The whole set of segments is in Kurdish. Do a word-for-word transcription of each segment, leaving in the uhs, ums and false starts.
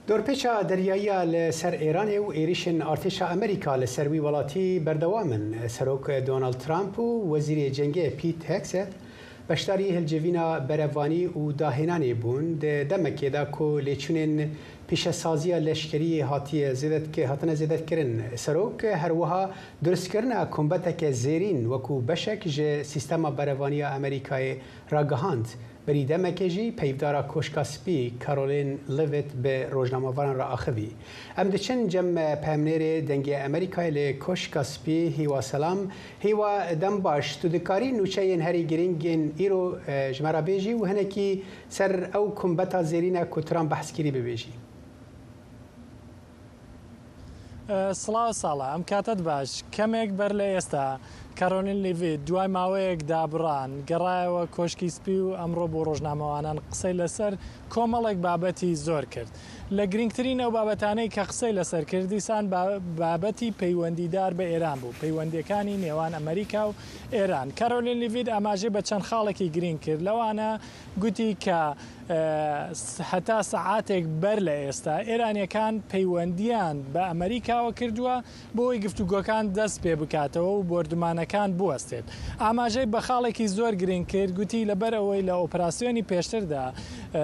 Dorpêça deryayiya li ser Êranê û êrişên artêşa Amerîka li ser wî welatî berdewam in. Serok Donald Trump û Wezîrê Cengê Pete Hegseth beşdarî hilcivîna berevanî û dahênanê bûn, di demekê de ku lêçûnên pîşesaziya leşkerî hatiye zêdetki-, hatine zêdetkirin. Serok her wiha durustkirina kombeteke zêrîn wekû beşek ji sîstema berevaniya Amerîkayê ragihand. Berî demekê jî peyvdara Koşka Spî Karoline Leavitt bi rojnamevaran re axivî. Em diçin cem peyamnêrê Dengê Amerîkayê li Koşka Spî. Hîwa selam. Hîwa, dem baş. Tu dikarî nûçeyên herî girîng yên îro, e, ji me re bêjî û hinekî ser ew kumbeta zêrîne ku Trump behs kirî bibêjî? Silav ساڵە، ئەم کاتەت باش. کەمێک بەر لە ئێستا، کارۆلین لیڤیت دوای ماوەیەک دابڕان گەڕایەوە کۆشکی سپی و ئەمڕۆ بۆ ڕۆژنامەوانان قسەی لەسەر کۆمەڵێک بابەتی زۆر کرد. لە گرنگترین ئەو بابەتانەی کە قسەی لەسەر کرد، دیسان با-، بابەتی پەیوەندیدار بە ئێران بوو، پەیوەندیەکانی نێوان ئەمریکا و ئێران. کارۆلین لیڤیت ئاماژەی بە چەند خاڵێکی گرنگ کرد، لەوانە گوتی کە، ئە، س-، هەتا سەعاتێک بەر لە ئێستا ئێرانیەکان پەیوەندیان بە ئەمریکاوە کردووە بۆ ئەوەی گفتوگۆکان دەست پێ بکاتەوە و بۆردومانەکان بوەستێت. ئاماژەی بە خاڵێکی زۆر گرنگ کرد، گوتی لەبەر ئەوەی لە ئۆپراسیۆنی پێشتردا، ئە،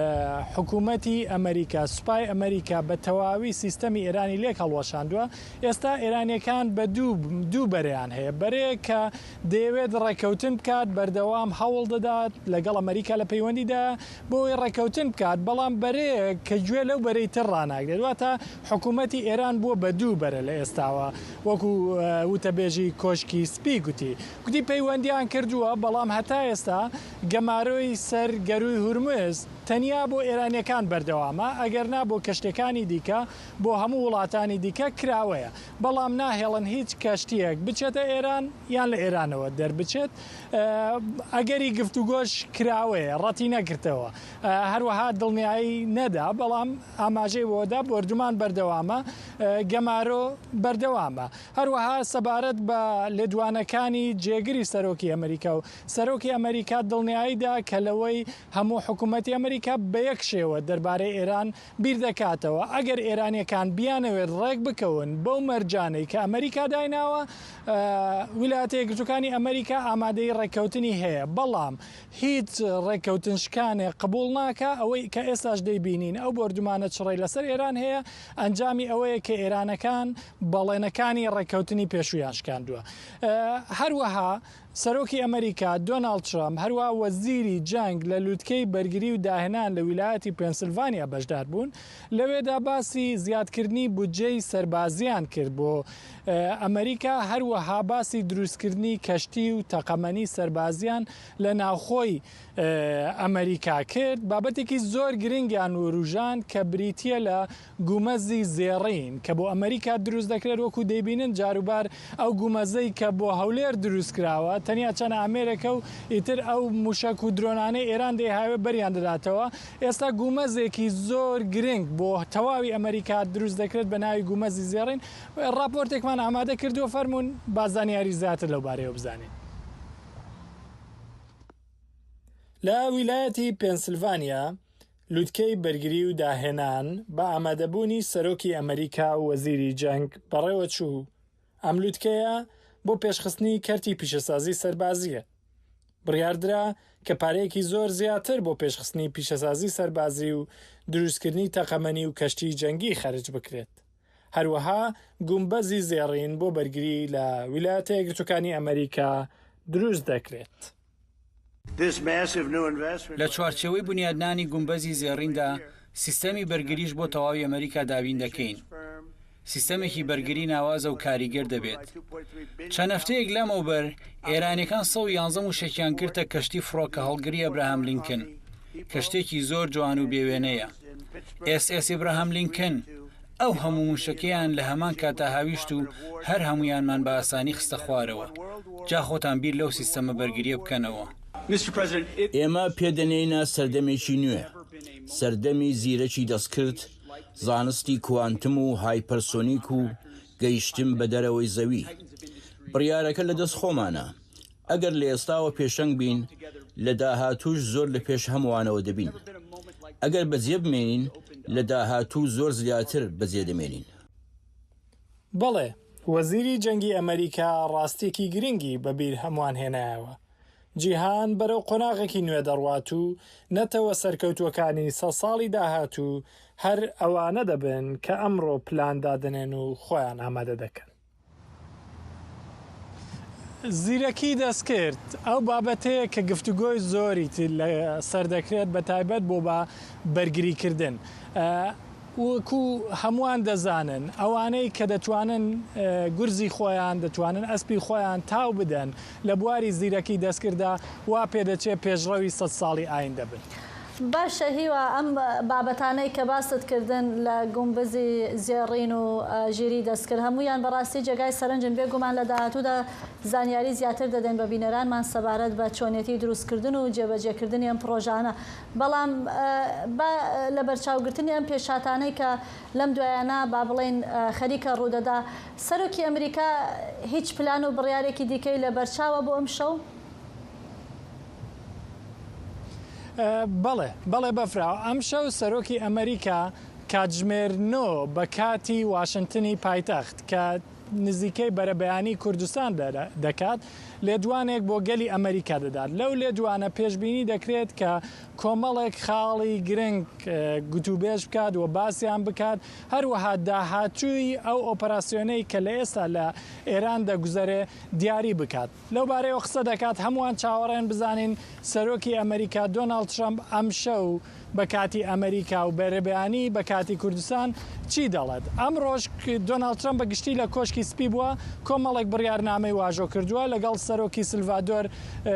حکوومەتی ئەمریکا، سوپای ئەمریکا بە تەواوی سیستەمی ئێرانی لێک هەڵوەشاندووە، ئێستا ئێرانیەکان بە دوو، دوو بەرەیان هەیە. بەرەیەک کە دەیەوێت ڕێککەوتن بکات، بەردەوام هەوڵ دەدات، لەگەڵ ئەمریکا لە پەیوەندیدا بۆ ئەوەی ڕێککەوتن بکات، بەڵام بەرەیەک کە گوێ لەو بەرەی تر ڕاناگرێت. واتە حکوومەتی ئێران بووە بە دوو بەرە لە ئێستاوە، وەکو، ئە، وتەبێژی کۆشکی سپی گوتی. گوتی پەیوەندیان کردووە، بەڵام هەتا ئێستا گەمارۆی سەر گەرووی هورمز تەنیا بۆ ئێرانیەکان بەردەوامە، ئەگەر نا بۆ کەشتیەکانی دیکە، بۆ هەموو وڵاتانی دیکە کراوەیە. بەڵام ناهێڵن هیچ کەشتیەک بچێتە ئێران یان لە ئێرانەوە دەربچێت. ئە، ئەگەری گفتوگۆش کراوەیە، ڕەتی نەکردەوە. ئە، هەروەها دڵنیایی نەدا، بەڵام ئاماژەی بۆدا بۆردومان بەردەوامە، ئە، گەمارۆ بەردەوامە. هەروەها سەبارەت بە لێدوانەکانی جێگری سەرۆکی ئەمریکا و سەرۆکی ئەمریکا دڵنیایی دا کە لەوەی هەموو حکوومەتی ئەمریکا بە یەک شێوە دەربارەی ئێران بیر دەکاتەوە. ئەگەر ئێرانیەکان بیانەوێت ڕێک بکەون بەو مەرجانەی کە ئەمریکا دایناوە، ئە، ویلایەتە یەکگرتووەکانی ئەمریکا ئامادەی ڕێککەوتنی هەیە، بەڵام هیچ ڕێککەوتن شکانێ قبول ناکە. ئەوەی کە ئێستاش دەیبینین، ئەو بۆردومانە چڕەی لەسەر ئێران هەیە، ئەنجامی ئەوەیە کە ئێرانەکان بەڵێنەکانی ڕێککەوتنی پێشوویان شکاندووە. ئە، هەروەها سەرۆکی ئەمریکا دۆناڵد ترامپ، هەروەها وەزیری جەنگ لە لووتکەی بەرگری و داهێنان لە ویلایەتی پێنسلڤانیا بەشدار بوون. لەوێدا باسی زیادکردنی بودجەی سەربازیان کرد بۆ، ئە، ئەمریکا، هەروەها باسی دروستکردنی کەشتی و تەقەمەنی سەربازیان لە ناوخۆی، ئە، ئەمریکا کرد. بابەتێکی زۆر گرنگیان وروژان کە بریتیە لە گومەزی زێڕین کە بۆ ئەمریکا دروست دەکرێت. وەکو دەیبینن جاروبار ئەو گومەزەی کە بۆ هەولێر دروست کراوە تەنیا چەند ئامێرێکە و ئیتر ئەو موشەک و درۆنانەی ئێران دەیهاوێ بەریان دەداتەوە. ئێستا گومەزێکی زۆر گرنگ بۆ تەواوی ئەمریکا دروست دەکرێت بە ناوی گومەزی زێڕین. ڕاپۆرتێکمان ئامادە کردووە، فەرموون با زانیاری زیاتر لەو بارەیەوە بزانین. لە ویلایەتی پێنسلڤانیا لووتکەی بەرگری و داهێنان بە ئامادەبوونی سەرۆکی ئەمریکا و وەزیری جەنگ بەڕێوە چوو. ئەم لووتکەیە بۆ پێشخستنی کەرتی پیشەسازی سەربازیە. بڕیاردرا کە پارەیەکی زۆر زیاتر بۆ پێشخستنی پیشەسازی سەربازی و دروستکردنی تەقەمەنی و کەشتی جەنگی خەرج بکرێت. هەروەها گومبەزی زێڕین بۆ بەرگری لە ویلایەتە یەکگرتووەکانی ئەمریکا دروست دەکرێت. لە چوارچێوەی بنیادنانی گومبەزی زێڕیندا، سیستەمی بەرگریش بۆ تەواوی ئەمریکا دابین دەکەین. سیستەمێکی بەرگری ناوازە و کاریگەر دەبێت. چەند هەفتەیەک لەمەوبەر، ئێرانیەکان سەد و یانزە موشەکیان گرتە کەشتی فڕۆکە هەڵگری ئەبراهام لینکن. کەشتێکی زۆر جوان و بێوێنەیە. ئێس ئێس ئیبراهام لینکن. ئەو هەموو موشەکەیان لە هەمان کاتا هاویشت و هەر هەموویانمان بە ئاسانی خستە خوارەوە. جا خۆتان بیر لەو سیستەمە بەرگریە بکەنەوە. ئێمە پێدەنێینە سەردەمێکی نوێ، سەردەمی زیرەکی دەستکرد، زانستی کوانتم و هایپەرسۆنیک و گەیشتن بە دەرەوەی زەوی. بڕیارەکە لە دەست خۆمانە. ئەگەر لە ئێستاوە پێشەنگ بین، لە داهاتووش زۆر لە پێش هەمووانەوە دەبین. ئەگەر بەجێ بمێنین، لە داهاتوو زۆر زیاتر بەجێ دەمێنین. بەڵێ، وەزیری جەنگی ئەمریکا ڕاستیەکی گرنگی بەبیر هەمووان هێنایەوە. جیهان بەرەو قۆناغێکی نوێ دەڕوات و نەتەوە سەرکەوتووەکانی سەد ساڵی داهاتوو هەر ئەوانە دەبن کە ئەمڕۆ پلان دادەنێن و خۆیان ئامادە دەکەن. زیرەکی دەستکرد ئەو بابەتەیە کە گفتوگۆی زۆری تی-، لە سەر دەکرێت، بە تایبەت بۆ بە بەرگریکردن. ئە، وەکو هەمووان دەزانن، ئەوانەی کە دەتوانن، ئە، گورزی خۆیان، دەتوانن ئەسپی خۆیان تاو بدەن لە بواری زیرەکی دەستکرددا، وا پێدەچێت پێشڕەوی سەد ساڵی ئایندە بن. باشە هیوا، ئەم بابەتانەی کە باست کردن لە گومبزی زێڕین و، ئە، ژیری دەستکرد، هەمویان بەڕاستی جێگای سەرنجن. بێگومان لە داهاتوودا زانیاری زیاتر دەدەین بە بینەرانمان سەبارەت بە چۆنیەتی دروستکردن و جێبەجێکردنی ئەم پرۆژانە. بەڵام، ئە، بە، لە بەرچاوگرتنی ئەم پێشهاتانەی کە لەم دوایانە، با بڵێن، ئە، خەریکە ڕوودەدا، سەرۆکی ئەمریکا هیچ پلان و بڕیارێکی دیکەی لە بەرچاوە بۆ ئەم شەو؟ ئە، بەڵێ، بەڵێ بەفرا. ئەم شەو سەرۆکی ئەمریکا کاتژمێر نۆ بە کاتی واشنتنی پایتەخت، کە نزیکەی بەرەبەیانی کوردستان دەرە-، دەکات، لێدوانێک بۆ گەلی ئەمریکا دەدات. لەو لێدوانە پێشبینی دەکرێت کە کۆمەڵێک خاڵی گرنگ، ئە، گوتوبێژ بکات و باسیان بکات، هەروەها داهاتووی ئەو ئۆپەراسیۆنەی کە لە ئێستا لە ئێران دەگوزەرێ دیاری بکات. لەو بارەیەوە قسە دەکات، هەمووان چاوەڕێن بزانین سەرۆکی ئەمریکا دۆناڵد ترەمپ ئەم شەو بە کاتی ئەمریکا و بەرەبەیانی بە کاتی کوردستان چی دەڵێت. ئەمڕۆش دۆناڵد ترەمپ بە گشتی لە کۆشکی سپی بووە، کۆمەڵێک بڕیارنامەی واژۆ کردووە، لەگەڵ سەرۆکی سلڤادۆر، ئە،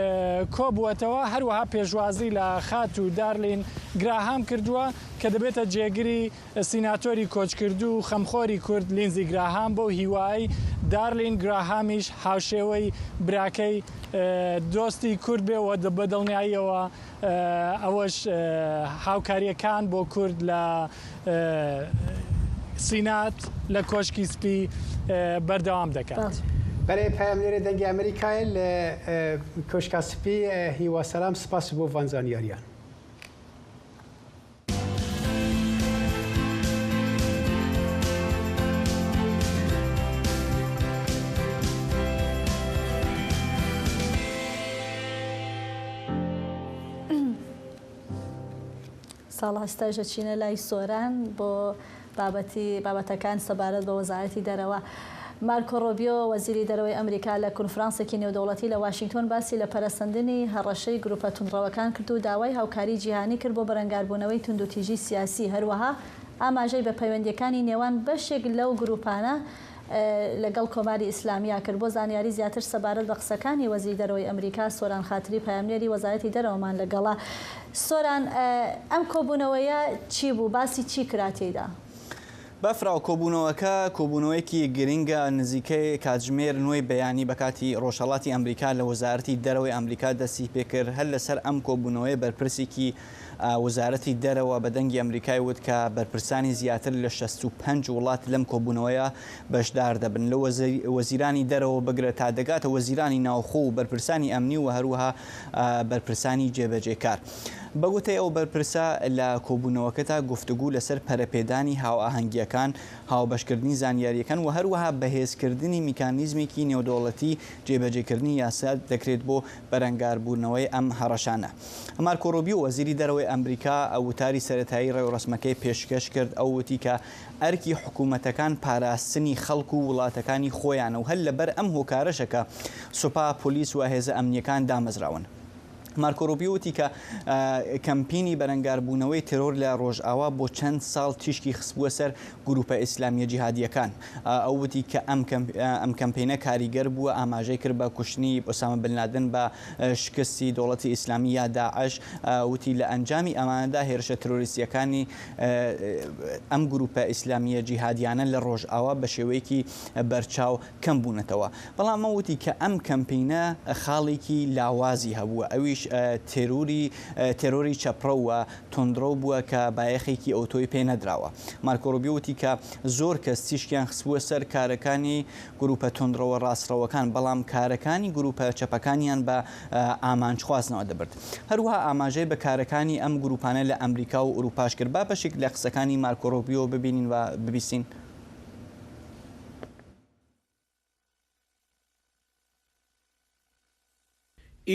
کۆبووەتەوە، هەروەها پێشوازی لە خاتوو دارلین گراهام کردووە کە دەبێتە جێگری سیناتۆری کۆچکردوو و خەمخۆری کورد لینزی گراهام، بۆ هیوای دارلین گراهامیش هاوشێوەی براکەی، ئە، دۆستی کورد بێ و دە-، بە دڵنیاییەوە، ئە، ئەوەش، ئە، هاوکاریەکان بۆ کورد لە، ئە، سینات لە کۆشکی سپی، ئە، بەردەوام دەکات. بەڵێ. بەرێ پەیامنێرە دەنگی ئەمریکای لە، ئە، کۆشکا سپی، ئە، هیوا سەلام، سپاس بۆ ڤان زانیاریان. ساڵ هەشتا ژە چینە لای سۆران بۆ بابەتی، بابەتەکان سەبارەت بە وەزارەتی دەرەوە. مارکۆ ڕۆبیۆ، وەزیری دەرەوەی ئەمریکا، لە کونفرانسێکی نێودەوڵەتی لە واشنگتۆن باسی لە پەرەسەندنی هەڕەشەی گروپە توندڕەوەکان کرد و داوای هاوکاری جیهانی کرد بۆ بەرەنگاربوونەوەی توندوتیژی سیاسی. هەروەها ئاماژەی بە پەیوەندیەکانی نێوان بەشێک لەو گروپانە، ئە، لەگەڵ کۆماری ئیسلامیا کرد. بۆ زانیاری زیاتر سەبارەت بە قسەکانی وەزیری دەرەوەی ئەمریکا، سۆران خاتری، پەیامنێری وەزارەتی دەرەوەمان لەگەڵە. سۆران، ئە، ئەم کۆبوونەوەیە چی بوو؟ باسی چی کرا تێیدا؟ بەفراو، کۆبوونەوەکە کۆبوونەوەیەکی گرنگە، نزیکەی کاتژمێر نۆی بەیانی بە کاتی ڕۆژهەڵاتی ئەمریکا لە وەزارەتی دەرەوەی ئەمریکا دەستی پێکرد. هەر لەسەر ئەم کۆبوونەوەیە بەرپرسێکی، ئە، وەزارەتی دەرەوە بە دەنگی ئەمریکای وت کە بەرپرسانی زیاتر لە شەست و پەنج وڵات لەم کۆبوونەوەیە بەشدار دەبن. لە وەزی-، وەزیرانی دەرەوە بگرە تا دەگاتە وەزیرانی ناوخۆ و بەرپرسانی ئەمنی و هەروەها، ئە، بەرپرسانی جێبەجێکار. بە گوتەی ئەو بەرپرسە، لە کۆبوونەوەکەدا گفتوگو لەسەر پەرەپێدانی هاوئاهەنگیەکان، هاوبەشکردنی زانیاریەکان و هەروەها بەهێزکردنی میکانیزمێکی نێودەوڵەتی جێبەجێکردنی یاسا دەکرێت بۆ بەرەنگاربوونەوەی ئەم هەڕەشانە. مارکۆ ڕوبیو، وەزیری دەرەوەی ئەمریکا، وتاری سەرەتایی ڕێوڕسمەکەی پێشکەش کرد. ئەو وتی کە ئەرکی حکوومەتەکان پاراستنی خەڵک و وڵاتەکانی خۆیانە و هەر لەبەر ئەم هۆکارەشە کە سوپا، پۆلیس و هێزە ئەمنیەکان دامەزراون. مارکۆ ڕوبیو وتی کە، ئە، کەمپینی بەرەنگاربوونەوەی تێرۆر لە ڕۆژئاوا بۆ چەند ساڵ تیشکی خستبووە سەر گروپە ئیسلامیە جیهادیەکان. ئە، ئەو وتی کە ئەم کەم-، ئە، ئەم کەمپینە کاریگەر بووە، ئاماژەی کرد بە کوشتنی ئوسامە بن لادن، بە، ئە، شکستی دەوڵەتی ئیسلامی یا داعش. ئە، وتی لە ئەنجامی ئەمانەدا هێرشە ترۆریستیەکانی، ئە، ئەم گروپە ئیسلامیە جیهادیانە لە ڕۆژئاوا بە شێوەیەکی بەرچاو کەم بوونەتەوە. بەڵام ئەو وتی کە ئەم کەمپینە خاڵێکی لاوازی هەبووە، ئەویش ئە، تێرۆری، ئە، تێرۆری چەپڕەو و تۆندڕەو بووە کە بایەخێکی ئەوتۆی پێ نەدراوە. مارکۆ ڕوبیۆ وتی کە زۆر کەس تیشکیان خستبووە سەر کارەکانی گروپە تۆندڕەوە ڕاستڕەوەکان، بەڵام کارەکانی گروپە چەپەکانیان بە، ئە، ئامانج خواستنەوە دەبرد. هەروەها ئاماژەی بە کارەکانی ئەم گروپانە لە ئەمریکا و ئوروپاش کرد. با بەشێک لە قسەکانی مارکۆ ڕوبیۆ ببینین و ببیسین.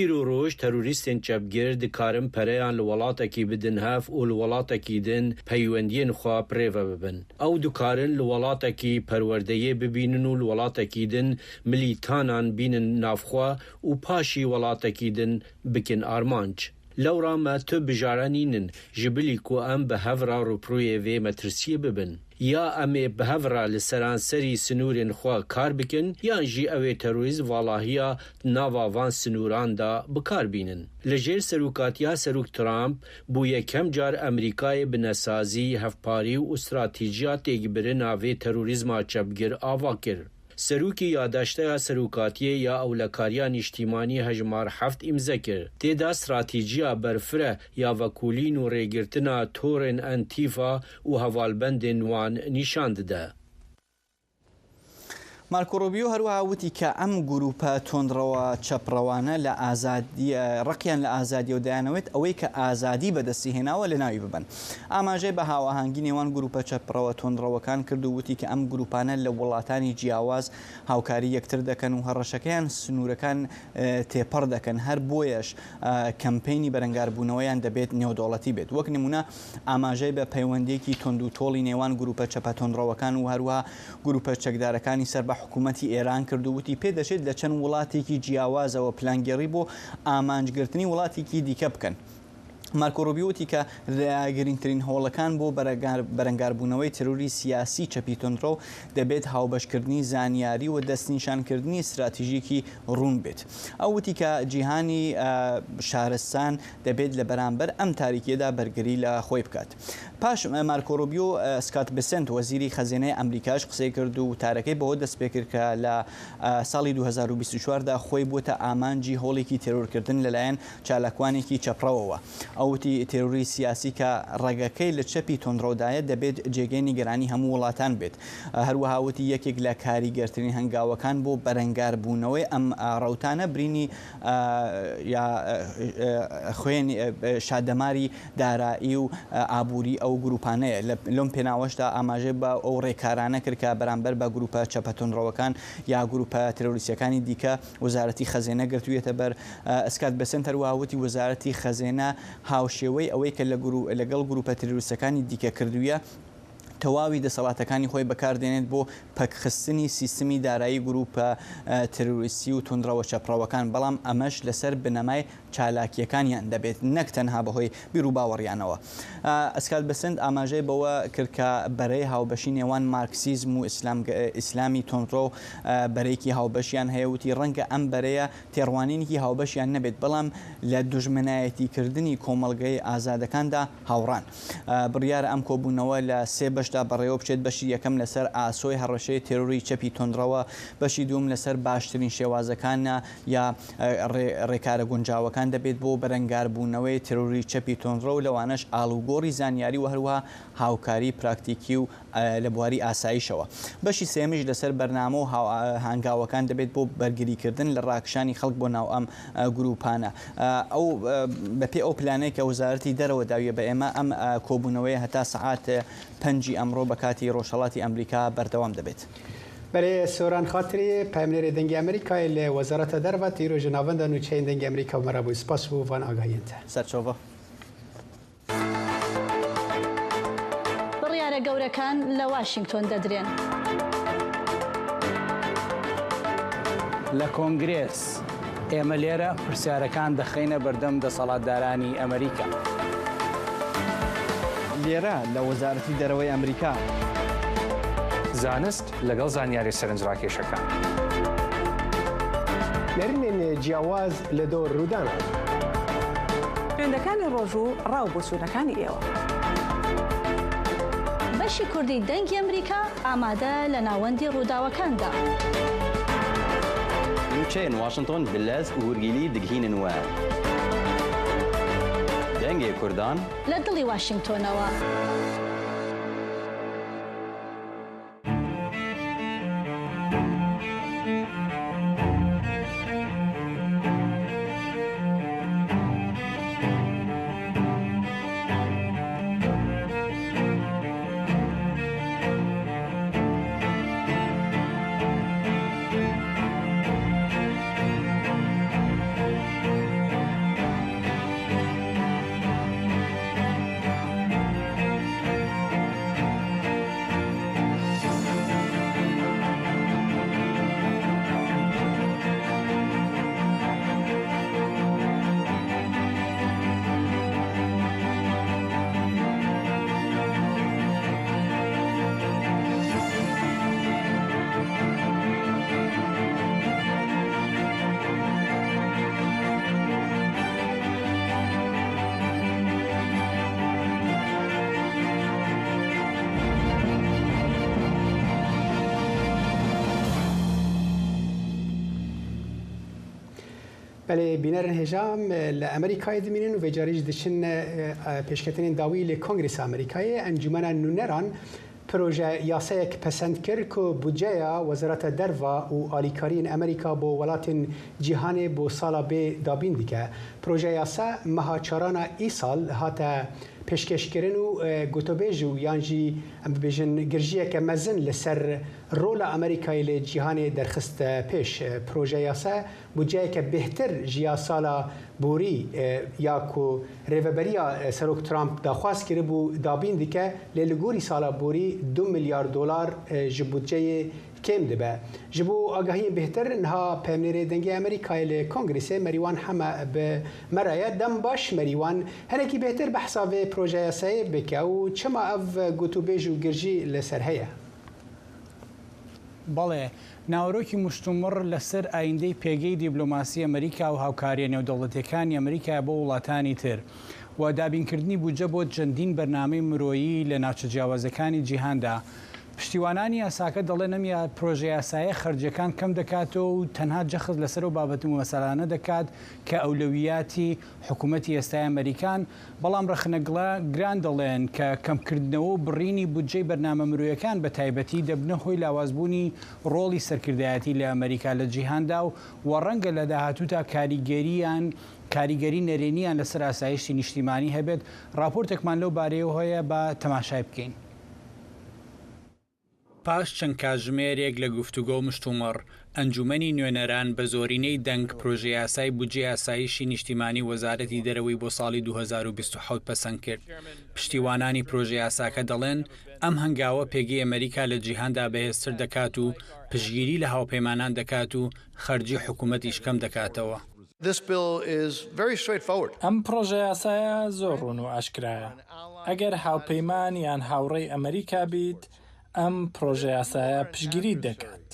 Îro roj terorîstên çepgir dikarin pereyan li welatekî bidin hev û li welatekî din peywendiyên xwe bi rê ve bibin. Ew dikarin li welatekî perwerdeyê bibînin û li welatekî din milîtanan bînin nav xwe û paşî welatekî din bikin armanc. Lewra me tu bijare nînin, ji bilî ku em bi hev re rûpirûyê vê metirsiyê bibin. Ya em ê bi hev re li seranserî sinûrên xwe kar bikin, yan jî ew ê terorîst valahiya di nava van sinûran de bi kar bînin. Li jêr serokatiya Serok Trump, bo yekem car Amerîkayê bi nesazî, hevparî û stratîjiya têkbirina vê terorîzma çepgir ava kir. Serokê ya Daşteya Serokatiyê ya Ewlekariya Nîştîmanî hejmar heft îmze kir. Tê de stratîjiya berfireh ya vekolîn û rêgirtina torên Entîfa û hevalbendên wan nîşan dide. مارکۆ ڕوبیۆ هەروەها وتی کە ئەم گروپە تۆندڕەوە چەپڕەوانە لە ئازادی، ڕقیان لە ئازادیەوە دەیانەوێت، ئەوەی کە ئازادی بەدەستی هێناوە لە ناوی ببەن. ئاماژەی بە هاوەهانگی نێوان گروپە چەپڕەوە تۆندڕەوەکان کرد و وتی کە ئەم گروپانە لە وڵاتانی جیاواز هاوکاری یەکتر دەکەن و هەڕەشەکەیان سنوورەکان، ئە، تێپەڕ دەکەن. هەر بۆیەش، ئە، کەمپەینی بەرەنگاربوونەوەیان دەبێت نێودەوڵەتی بێت. وەک نمونە ئاماژەی بە پەیوەندیەکی توند و تۆڵی نێوان گروپە چەپە تۆندڕەوەکان و هەروەها گروپە چەکدارەکانی سەر بە حکوومەتی ئێران کرد و وتی پێدەچێت لە چەند وڵاتێکی جیاوازەوە پلانگێڕی بۆ ئامانجگرتنی وڵاتێکی دیکە بکەن. مارکۆ ڕوبیۆ وتی کە لە گرنگترین هەوڵەکان بۆ بەرەگار-، بەرەنگاربوونەوەی تیرۆری سیاسی چەپی تۆندڕەو دەبێت هاوبەشکردنی زانیاری و دەستنیشانکردنی استراتیژیەکی ڕوون بێت. ئەو وتی کە جیهانی، ئە، شارستان دەبێت لە بەرامبەر ئەم تاریکیەدا بەرگری لە خۆی بکات. پاش مارکۆ ڕوبیۆ، ئە، سکات بسنت وەزیری خەزێنەی ئەمریکاش قسەی کرد و وتارەکەی بەوە دەست پێ کرد کە لە، ئە، ساڵی دوو هەزار و بیست و چوار دا خۆی بووتە ئامانجی هۆڵێکی تێرۆرکردن لەلایەن چالاکوانێکی چەپڕەوەوە. ئەو وتی تێرۆری سیاسی کە ڕەگەکەی لە چەپی تۆندڕەودایە دەبێت جێگەی نیگەرانی هەموو وڵاتان بێت. هەروەها وتی یەکێک لە کاریگەرترین هەنگاوەکان بۆ بەرەنگاربوونەوەی ئەم، ئە، ڕەوتانە برینی، ئە، یا، ئە، ئە، خوێن، ئە، شادەماری دارایی و، ئە، ئابووری ئەو گروپانەیە. لە، لەم پێناوەشدا ئاماژەی بە ئەو ڕێکارانە کرد کە بەرامبەر بە گروپە چەپە تۆندڕەوەکان یا گروپە تێرۆریستیەکانی دیکە وەزارەتی خەزێنە گرتوویەتە بەر. ئە، ئەسکات بەسنت هەروەها وتی وەزارەتی خەزێنە هاوشێوەی ئەوەی کە لە گرو-، لەگەڵ گروپە تێرۆریستەکانی دیکە کردوویە، تەواوی دەسەڵاتەکانی خۆی بەکاردێنێت بۆ پەکخستنی سیستمی دارایی گروپە، ئە، تێرۆریستی و توندڕەوە چەپڕەوەکان، بەڵام ئەمەش لەسەر بنەمای چالاکیەکانیان دەبێت، نەک تەنها بەهۆی بیروباوەڕیانەوە. ئە، ئەسکات بەسنت ئاماژەی بەوە کرد کە بەرەی هاوبەشی نێوان مارکسیزم و ئیسلام-، ئیسلامی تۆندڕەو، ئە، بەرەیەکی هاوبەشیان هەیە. وتی ڕەنگە ئەم بەرەیە تێڕوانینێکی هاوبەشیان نەبێت، بەڵام لە دوژمنایەتیکردنی کۆمەڵگەی ئازادەکاندا هاوڕان. ئە، بڕیارە ئەم کۆبوونەوە لە سێ بەشدا بەڕێوە بچێت، بەشی یەکەم لەسەر ئاسۆی هەڕەشەی تێرۆری چەپی تۆندڕەوە، بەشی دووەم لەسەر باشترین شێوازەکانە یا، ئە، ڕێ-، ڕێکارە گونجاوەکان دەبێت بۆ بەرەنگاربوونەوەی تێرۆری چەپی تۆندڕەو، لەوانەش ئاڵوگۆڕی زانیاری و هەروەها هاوکاری پراکتیکی و، ئە، لە بواری ئاسایشەوە. بەشی سێیەمیش لەسەر بەرنامە و هاو-، ئە، هەنگاوەکان دەبێت بۆ بەرگریکردن لە ڕاکشانی خەڵک بۆ ناو ئەم، ئە، گروپانە. ئە، ئەو، ئە، بە پێی ئەو پلانەی کە وەزارەتی دەرەوە داویە بە ئێمە، ئەم، ئە، کۆبوونەوەیە هەتا سەعات پەنجی ئەمڕۆ بە کاتی ڕۆژهەڵاتی ئەمریکا بەردەوام دەبێت. بەرێ سۆران خاتری، پایمنێرێ دەنگی ئەمریکای لە وەزارەتە دەرەوە، تیرۆ ژە ناوەندە نوچەین دەنگی ئەمریکا و مەرابووی سپاس بوو وان ئاگاهیەن تە. سەرچاوە. بڕیارە گەورەکان لە واشنگتۆن دەدرێن. لە کۆنگرێس، ئێمە لێرە پرسیارەکان دەخەینە بەردەم دەسەڵاتدارانی ئەمریکا. لێرە لە وەزارەتی دەرەوەی ئەمریکا. زانست لەگەڵ زانیاری سەرنجڕاکێشەکان. نەرنێن جیاواز لە دۆ ڕوودانە. خوێندەکانی ڕۆژوو ڕاو بۆچوونەکانی ئێوە. بەشی کوردی دەنگی ئەمریکا ئامادە لە ناوەندی ڕووداوەکاندا. نوچەیەن واشنتۆن بلەس و هورگیلی دگهینن وە. دەنگی کوردان. لە دڵی واشنگتۆنەوە. Belê, bînerên hêja, em li Amerîkayê dimînin û vê carî jî diçin, e, e, pêşketinên dawî li Kongresa Amerîkayê. Encûmena Nûneran proje yasayek pesend kir ku budceya Wezareta Derva û alîkariyên Amerîka bo welatên cîhanê bo sala bê dabîn dike. Proje yasa meha çarana îsal hate pêşkêşkirin û, e, gotobêj û yan jî, em bibêjin, girjiyeke mezin li ser rola Amerîkayê li cîhanê derxist, e, pêş. E, proje yasa budceyeke bêhtir ji ya sala borî, e, ya ku rêveberiya, e, Serok Trump daxwaz kiribû, dabîn dike, lê li gorî sala borî du milyar dolar, e, ji budceyê kêm dibe. Ji bo agahiyên bêhtir, niha peyamnêrê Dengê Amerîkayê li Kongresê Merîwan Heme bi me re ye. Dem baş Merîwan, hinekî bêhtir behsa vê projeya yasayê bike û çima ev gotûbêj û girjî li ser heye? بەڵێ، ناوەرۆکی مشتومڕ لەسەر ئایندەی پێگەی دیبلۆماسی ئەمریکا و هاوکاریە نێودەوڵەتیەکانی ئەمریکا بۆ وڵاتانی تر و دابینکردنی بودجە بۆ چەندین بەرنامەی مرۆیی لە ناوچە جیاوازەکانی جیهاندا. پشتیوانانی یاساکە دەڵێن ئەم یا-، پرۆژە یاسایە خەرجەکان کەم دەکاتەوە و تەنها جەخت لەسەر ئەو بابەت و مەسەلانە دەکات کە ئەولەویاتی حکوومەتی ئێستای ئەمریکان، بەڵام ڕەخنەگڵە گران دەڵێن کە کەمکردنەوە و بڕینی بودجەی بەرنامە مرۆیەکان بە تایبەتی دەبنە هۆی لاوازبوونی ڕۆڵی سەرکردایەتی لە ئەمریکا لە جیهاندا و، و ڕەنگە لە داهاتوودا کاریگەریان، کاریگەری نەرێنیان لەسەر ئاسایشی نیشتیمانی هەبێت. راپۆرتێکمان لەو بارەیەوە هەیە، با تەماشای بکەین. پاش چەند کاژمێرێک لە گفتوگۆ مشتومڕ، ئەنجومەنی نوێنەران بە زۆرینەی دەنگ پرۆژەیاسای بودجەی ئاسایشی نیشتیمانی وەزارەتی دەرەوەی بۆ ساڵی دوو هەزار و بیست و حەوت پەسەند کرد. پشتیوانانی پرۆژەیاساکە دەڵێن ئەم هەنگاوە پێگەی ئەمریکا لە جیهاندا بەهێزتر دەکات و پشتگیری لە هاوپەیمانان دەکات و خەرجی حکوومەتیش کەم دەکاتەوە. This bill is very straightforward. ئەم پرۆژە یاسایە زۆر ڕوون و ئاشکرایە. ئەگەر هاوپەیمان یان هاوڕێی ئەمریکا بیت، ئەم پرۆژە یاسایە پشتگیریت دەکات.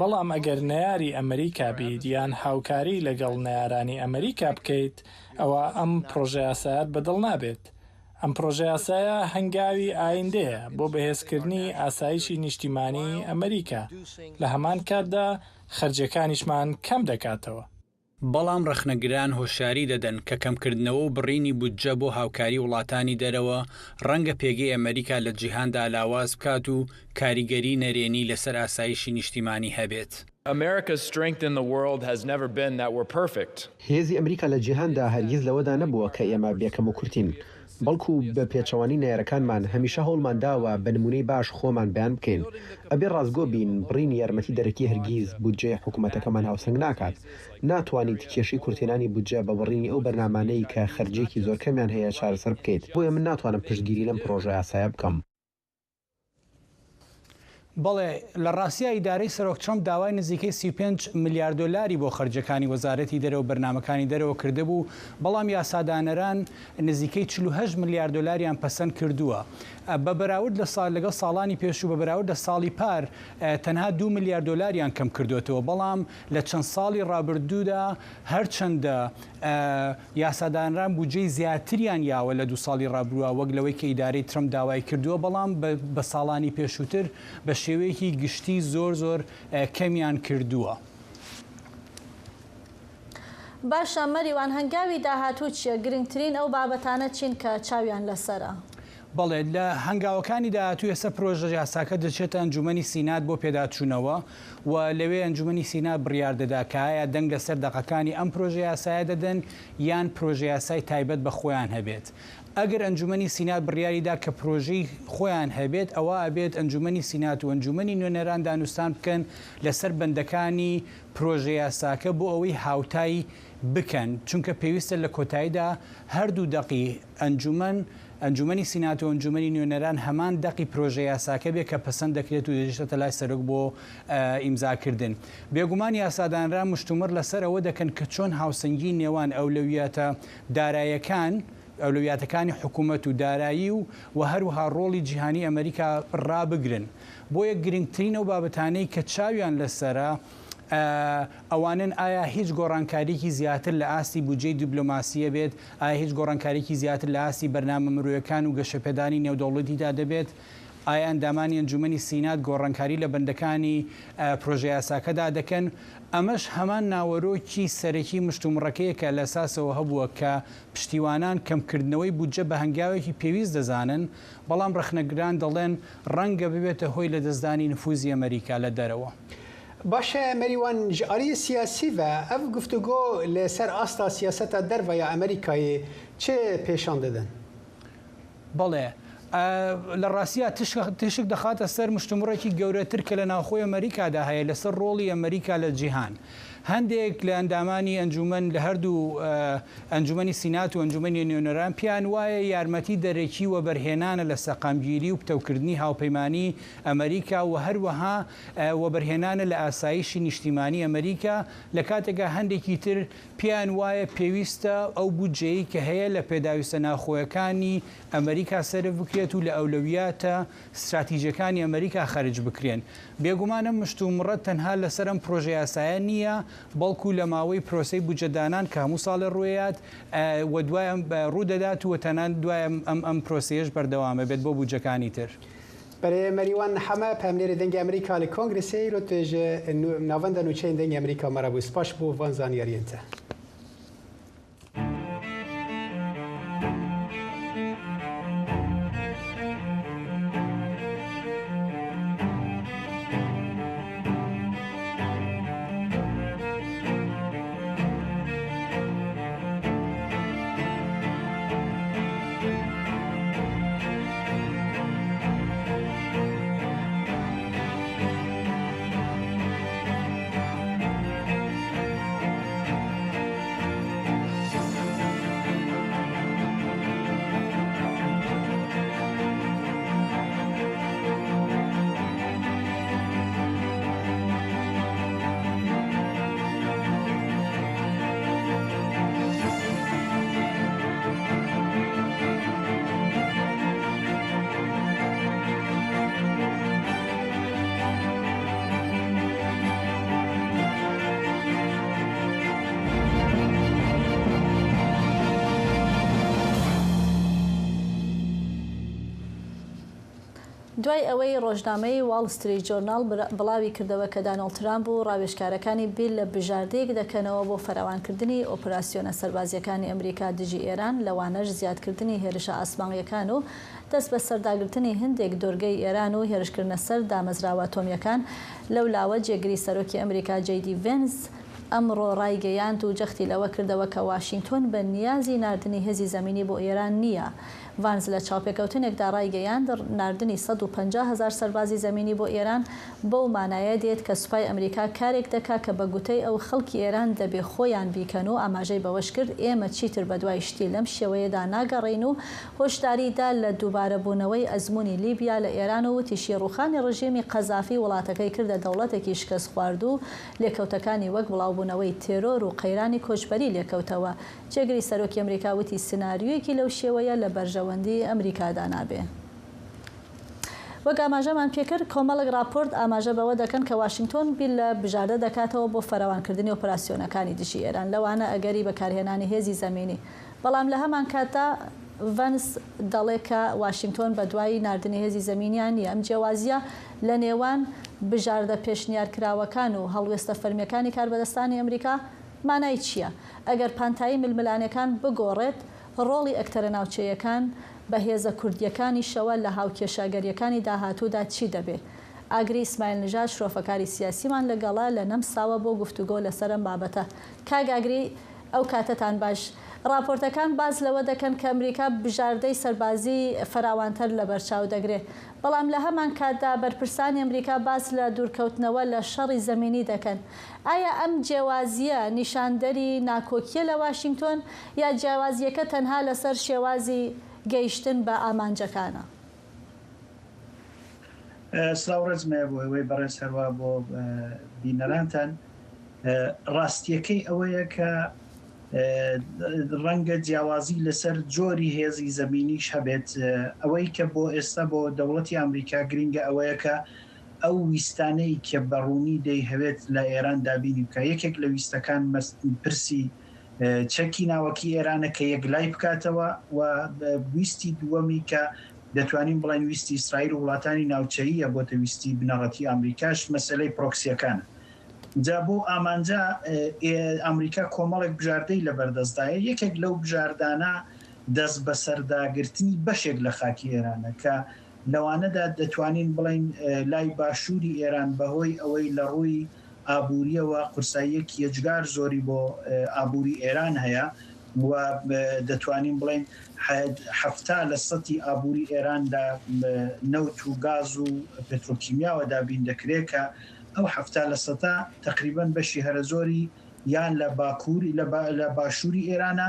بەڵام ئەگەر نەیاری ئەمریکا بیت یان هاوکاری لەگەڵ نەیارانی ئەمریکا بکەیت، ئەوە ئەم پرۆژە یاسایەت بەدڵ نابێت. ئەم پرۆژە یاسایە هەنگاوی ئایندەیە بۆ بەهێزکردنی ئاسایشی نیشتیمانی ئەمریکا. لە هەمان کاتدا خەرجەکانیشمان کەم دەکاتەوە. بەڵام ڕەخنەگران هۆشیاری دەدەن کە کەمکردنەوە و بڕینی بودجە بۆ هاوکاری وڵاتانی دەرەوە ڕەنگە پێگەی ئەمریکا لە جیهاندا لاواز بکات و کاریگەری نەرێنی لەسەر ئاسایشی نیشتیمانی هەبێت. America's strength in the world has never been that we're perfect. هێزی ئەمریکا لە جیهاندا هەرگیز لەوەدا نەبووە کە ئێمە بێکەم و کورتین، بەڵکو بە پێچەوانی نەیارەکانمان هەمیشە هەوڵمان داوە بە نمونەی باش خۆمان بەیان بکەین. ئەبێ ڕاستگۆ بین، بڕینی یارمەتی دەرەکی هەرگیز بودجەی حکوومەتەکەمان هاوسەنگ ناکات. ناتوانیت کێشەی کورتێنانی بودجە بە بڕینی ئەو بەرنامانەی کە خەرجێکی زۆر کەمیان هەیە چارەسەر بکەیت. بۆیە من ناتوانم پشتگیری لەم پرۆژە یاسایە بکەم. بەڵێ، لە ڕاستیا ئیدارەی سەرۆک ترەمپ داوای نزیکەی سی و پێنج ملیار دۆلاری بۆ خەرجەکانی وەزارەتی دەرەوە و بەرنامەکانی دەرەوە کردبوو، بەڵام یاسادانەران نزیکەی چل و هەشت ملیار دۆلاریان پەسەند کردووە. بە بەراورد لە ساڵ، لەگەڵ ساڵانی پێشوو، بە بەراورد لە ساڵی پار، تەنها دو ملیار دۆلاریان کەم کردوتەوە، بەڵام لە چەند ساڵی ڕابردوودا هەرچەندە، ئە، یاسادانران بودجەی زیاتریان یاوە لە دوو ساڵی ڕابرووە، وەک لەوەی کە ئیدارەی ترەمپ داوای کردووە، بەڵام بە، بە ساڵانی پێشووتر بە شێوەیەکی گشتی زۆر زۆر، ئە، کەمیان کردووە. باشە مەریوان، هەنگاوی داهاتوو چییە؟ گرنگترین ئەو بابەتانە چین کە چاویان لەسەرە؟ بەڵێ، لە هەنگاوەکانی داهاتوو ئێستا پرۆژە یاساکە دەچێتە ئەنجومەنی سینات بۆ پێداچوونەوە و لەوێ ئەنجومەنی سینات بڕیار دەدا کە ئایا دەنگ لەسەر دەقەکانی ئەم پرۆژە یاسایە دەدەن یان پرۆژە یاسای تایبەت بە خۆیان هەبێت. ئەگەر ئەنجومەنی سینات بڕیاری دا کە پرۆژەی خۆیان هەبێت، ئەوە ئەبێت ئەنجومەنی سینات و ئەنجومەنی نوێنەران دانوستان بکەن لەسەر بەندەکانی پرۆژە یاساکە بۆ ئەوەی هاوتای بکەن، چونکە پێویستە لە کۆتاییدا هەردوو دەقی ئەنجومەن، ئەنجومەنی سینات و ئەنجومەنی نوێنەران هەمان دەقی پرۆژە یاساکە بێ کە پەسەند دەکرێت و دەچێتە لای سەرۆک بۆ، ئە، ئیمزاکردن. بێگومان یاسادانران مشتومڕ لەسەر ئەوە دەکەن کە چۆن هاوسەنگی نێوان ئەولەویاتە دارایەکان، ئەولەویاتەکانی حکوومەت و دارایی و، و هەروەها ڕۆڵی جیهانی ئەمریکا ڕابگرن. بۆیە گرنگترین ئەو بابەتانەی کە چاویان لەسەرە، ئە، ئەوانن: ئایا هیچ گۆڕانکاریەکی زیاتر لە ئاستی بودجەی دیبلۆماسیە بێت؟ ئایا هیچ گۆڕانکاریەکی زیاتر لە ئاستی بەرنامە مرۆیەکان و گەشەپێدانی نێودەوڵەتیدا دەبێت؟ ئایا ئەندامانی ئەنجومەنی سینات گۆڕانکاری لە بەندەکانی، ئە، پرۆژە یاساکەدا دەکەن؟ ئەمەش هەمان ناوەرۆکی سەرەکی مشتومڕەکەیە کە لە ساسەوە هەبووە کە پشتیوانان کەمکردنەوەی بودجە بە هەنگاوێکی پێویست دەزانن، بەڵام ڕەخنەگران دەڵێن ڕەنگە ببێتە هۆی لەدەستدانی نفوزی ئەمریکا لە دەرەوە. باشە مەریوان، ji aliyê siyasî ve ev guftûgo li ser asta siyaseta derve ya Amerîkayê çi pêşan didin? بەڵێ. ئە، لە ڕاستیدا تشک، تشک دەخاتە سەر مشتومڕێکی گەورەتر کە لە ناوخۆی ئەمریکادا هەیە لەسەر ڕۆڵی ئەمریکا لە جیهان. هەندێک لە ئەندامانی ئەنجومەن لە هەردوو، ئە، ئەنجومەنی سینات و ئەنجومەنی نوێنەران پێیان وایە یارمەتی دەرەکی وەبەرهێنانە لە سەقامگیری و پتەوکردنی هاوپەیمانی ئەمریکا و هەروەها، ئە، وەبەرهێنانە لە ئاسایشی نیشتیمانی ئەمریکا، لە کاتێکا هەندێکی تر پێیان وایە پێویستە ئەو بودجەیەی کە هەیە لە پێداویستە ناوخۆیەکانی ئەمریکا سەرف بکرێت و لە ئەولەویاتە استراتیژیەکانی ئەمریکا خەرج بکرێن. بێگومان ئەم مشتومڕە تەنها لەسەر ئەم پرۆژە یاسایە نییە، بەڵکو لە ماوەی پرۆسەی بودجەدانان کە هەموو ساڵێ ڕوویات، ئە، و دوای ئەم، ئە، ڕوو دەدات و تەنان دوای ئەم، ئەم، ئەم پرۆسەیەش بەردەوامە بێت بۆ بودجەکانی تر. Berê Merîwan Heme, peyamnêrê Dengê Amerîka li Kongresê, îro tu ji nû-, Navenda Nûçeyên Dengê Amerîka me re bû. Spas ji bo van zaniyariyên te. دوای ئەوەی ڕۆژنامەی Wall Street Journal بر-، بڵاوی کردەوە کە دانۆڵد ترامپ و ڕاوێژکارەکانی بیر لە بژاردەیەک دەکەنەوە بۆ فراوانکردنی ئۆپراسیۆنە سەربازیەکانی ئەمریکا دژی ئێران، لەوانەش زیادکردنی هێرشە ئاسمانیەکان و دەست بە سەرداگرتنی هەندێک دۆرگەی ئێران و هێرشکردنە سەر دامەزراوە ئەتۆمیەکان. لەو لاوە جێگری سەرۆکی ئەمریکا جەی دی ڤێنس ئەمڕۆ ڕایگەیاند و جەختی لەوە کردەوە کە واشینگتۆن بە نیازی ناردنی هێزی زەمینی بۆ ئێران نییە. ڤانس لە چاوپێکەوتنێکدا ڕایگەیاند ناردنی سەد و پەنجا هەزار سەربازی زەمینی بۆ ئێران بەو مانایە دێت کە سوپای ئەمریکا کارێک دەکا کە بە گوتەی ئەو خەڵکی ئێران دەبێ خۆیان بیکەن و ئاماژەی بەوەش کرد ئێمە چیتر بە دوای شتی لەم شێوەیەدا ناگەڕێین و هۆشداری دا لە دووبارەبوونەوەی ئەزموونی لیبیا لە ئێران و وتیشی ڕووخانی ڕژیمی قەزافی وڵاتەکەی کردە دەوڵەتێکی شکست خواردوو، لێکەوتەکانی وەک بڵاوبوونەوەی تێرۆر و قەیرانی کۆچبەری لێکەوتەوە. جێگری سەرۆکی ئەمریکا وتی سناریۆیەکی لەو شێوەیە لە بەرژەوەندی ئەمریکادا نابێ. وەک ئاماژەمان پێکرد، کۆمەڵێک راپۆرت ئاماژە بەوە دەکەن کە واشنگتۆن بیر لە بژاردە دەکاتەوە بۆ فراوانکردنی ئۆپراسیۆنەکانی دژی ئێران، لەوانە ئەگەری بەکارهێنانی هێزی زەمینی. بەڵام لە هەمان کاتدا ڤەنس دەڵێ کە واشنگتۆن بە دوایی ناردنی هێزی زەمینیان نییە. ئەم جیاوازیە لە نێوان بژاردە پێشنیارکراوەکان و هەڵوێستە فەرمیەکانی کاربەدەستانی ئەمریکا مانای چییە؟ ئەگەر پانتایی ململانێکان بگۆڕێت، ڕۆڵی ئەکتەرە ناوچەیەکان بە هێزە کوردییەکانیشەوە لە هاوکێشە ئەگەرییەکانی داهاتوودا چی دەبێ؟ ئاگری ئیسماعیل نژاد، شرۆفەکاری سیاسیمان لەگەڵە لە نەمساوە بۆ گفتوگۆ لەسەر ئەم بابەتە. کاک ئاگری، ئەو کاتەتان باش. ڕاپۆرتەکان باس لەوە دەکەن کە ئەمریکا بژاردەی سەربازی فراوانتر لەبەرچاو دەگرێ، بەڵام لە هەمان کاتدا بەرپرسانی ئەمریکا باس لە دوورکەوتنەوە لە شەڕی زەمینی دەکەن. ئایا ئەم جیاوازییە نیشاندەری ناکۆکییە لە واشینگتۆن، یا جیاوازییەکە تەنها لەسەر شێوازی گەیشتن بە ئامانجەکانە؟ سڵاو ڕێزمە بۆ ئێوەی بەڕێز، هەروە بۆ بینەرانتان. ڕاستییەکەی ئەوەیە کە ڕەنگە جیاوازی لەسەر جۆری هێزی زەمینیش هەبێت. ئەوەی کە بۆ ئێستا بۆ دەوڵەتی ئەمریکا گرنگە ئەوەیە کە ئەو ویستانەی کە بە ڕوونی دەیهەوێت لە ئێران دابینی بکا. یەکێک لە ویستەکان مەس-، پرسی چەکی ناوەکی ئێرانە کە یەکلای بکاتەوە، و ویستی دووەمی کە دەتوانین بڵێن ویستی ئیسرائیل و وڵاتانی ناوچەییە بۆتە ویستی بنەڕەتی ئەمریکاش، مەسەلەی پرۆکسییەکانە. جا بۆ ئامانجە ئەمریکا کۆمەڵێک بژاردەی لەبەردەستدایە. یەکێک لەو بژاردانە دەست بەسەرداگرتنی بەشێک لە خاکی ئێرانە کە لەوانەدا دەتوانین بڵێن لای باشووری ئێران بەهۆی ئەوەی لە ڕووی ئابوورییەوە قورساییەکی یەجگار زۆری بۆ ئابووری ئێران هەیە و دەتوانین بڵێن حەفتا لە سەتی ئابووری ئێران لە نەوت و گاز و پێترۆکیمیا وە دابین دەکرێ کە ئەو حەفتا لە سەتا تەقریبەن بەشی هەرە زۆری یان لە باکووری، لە باشووری ئێرانە،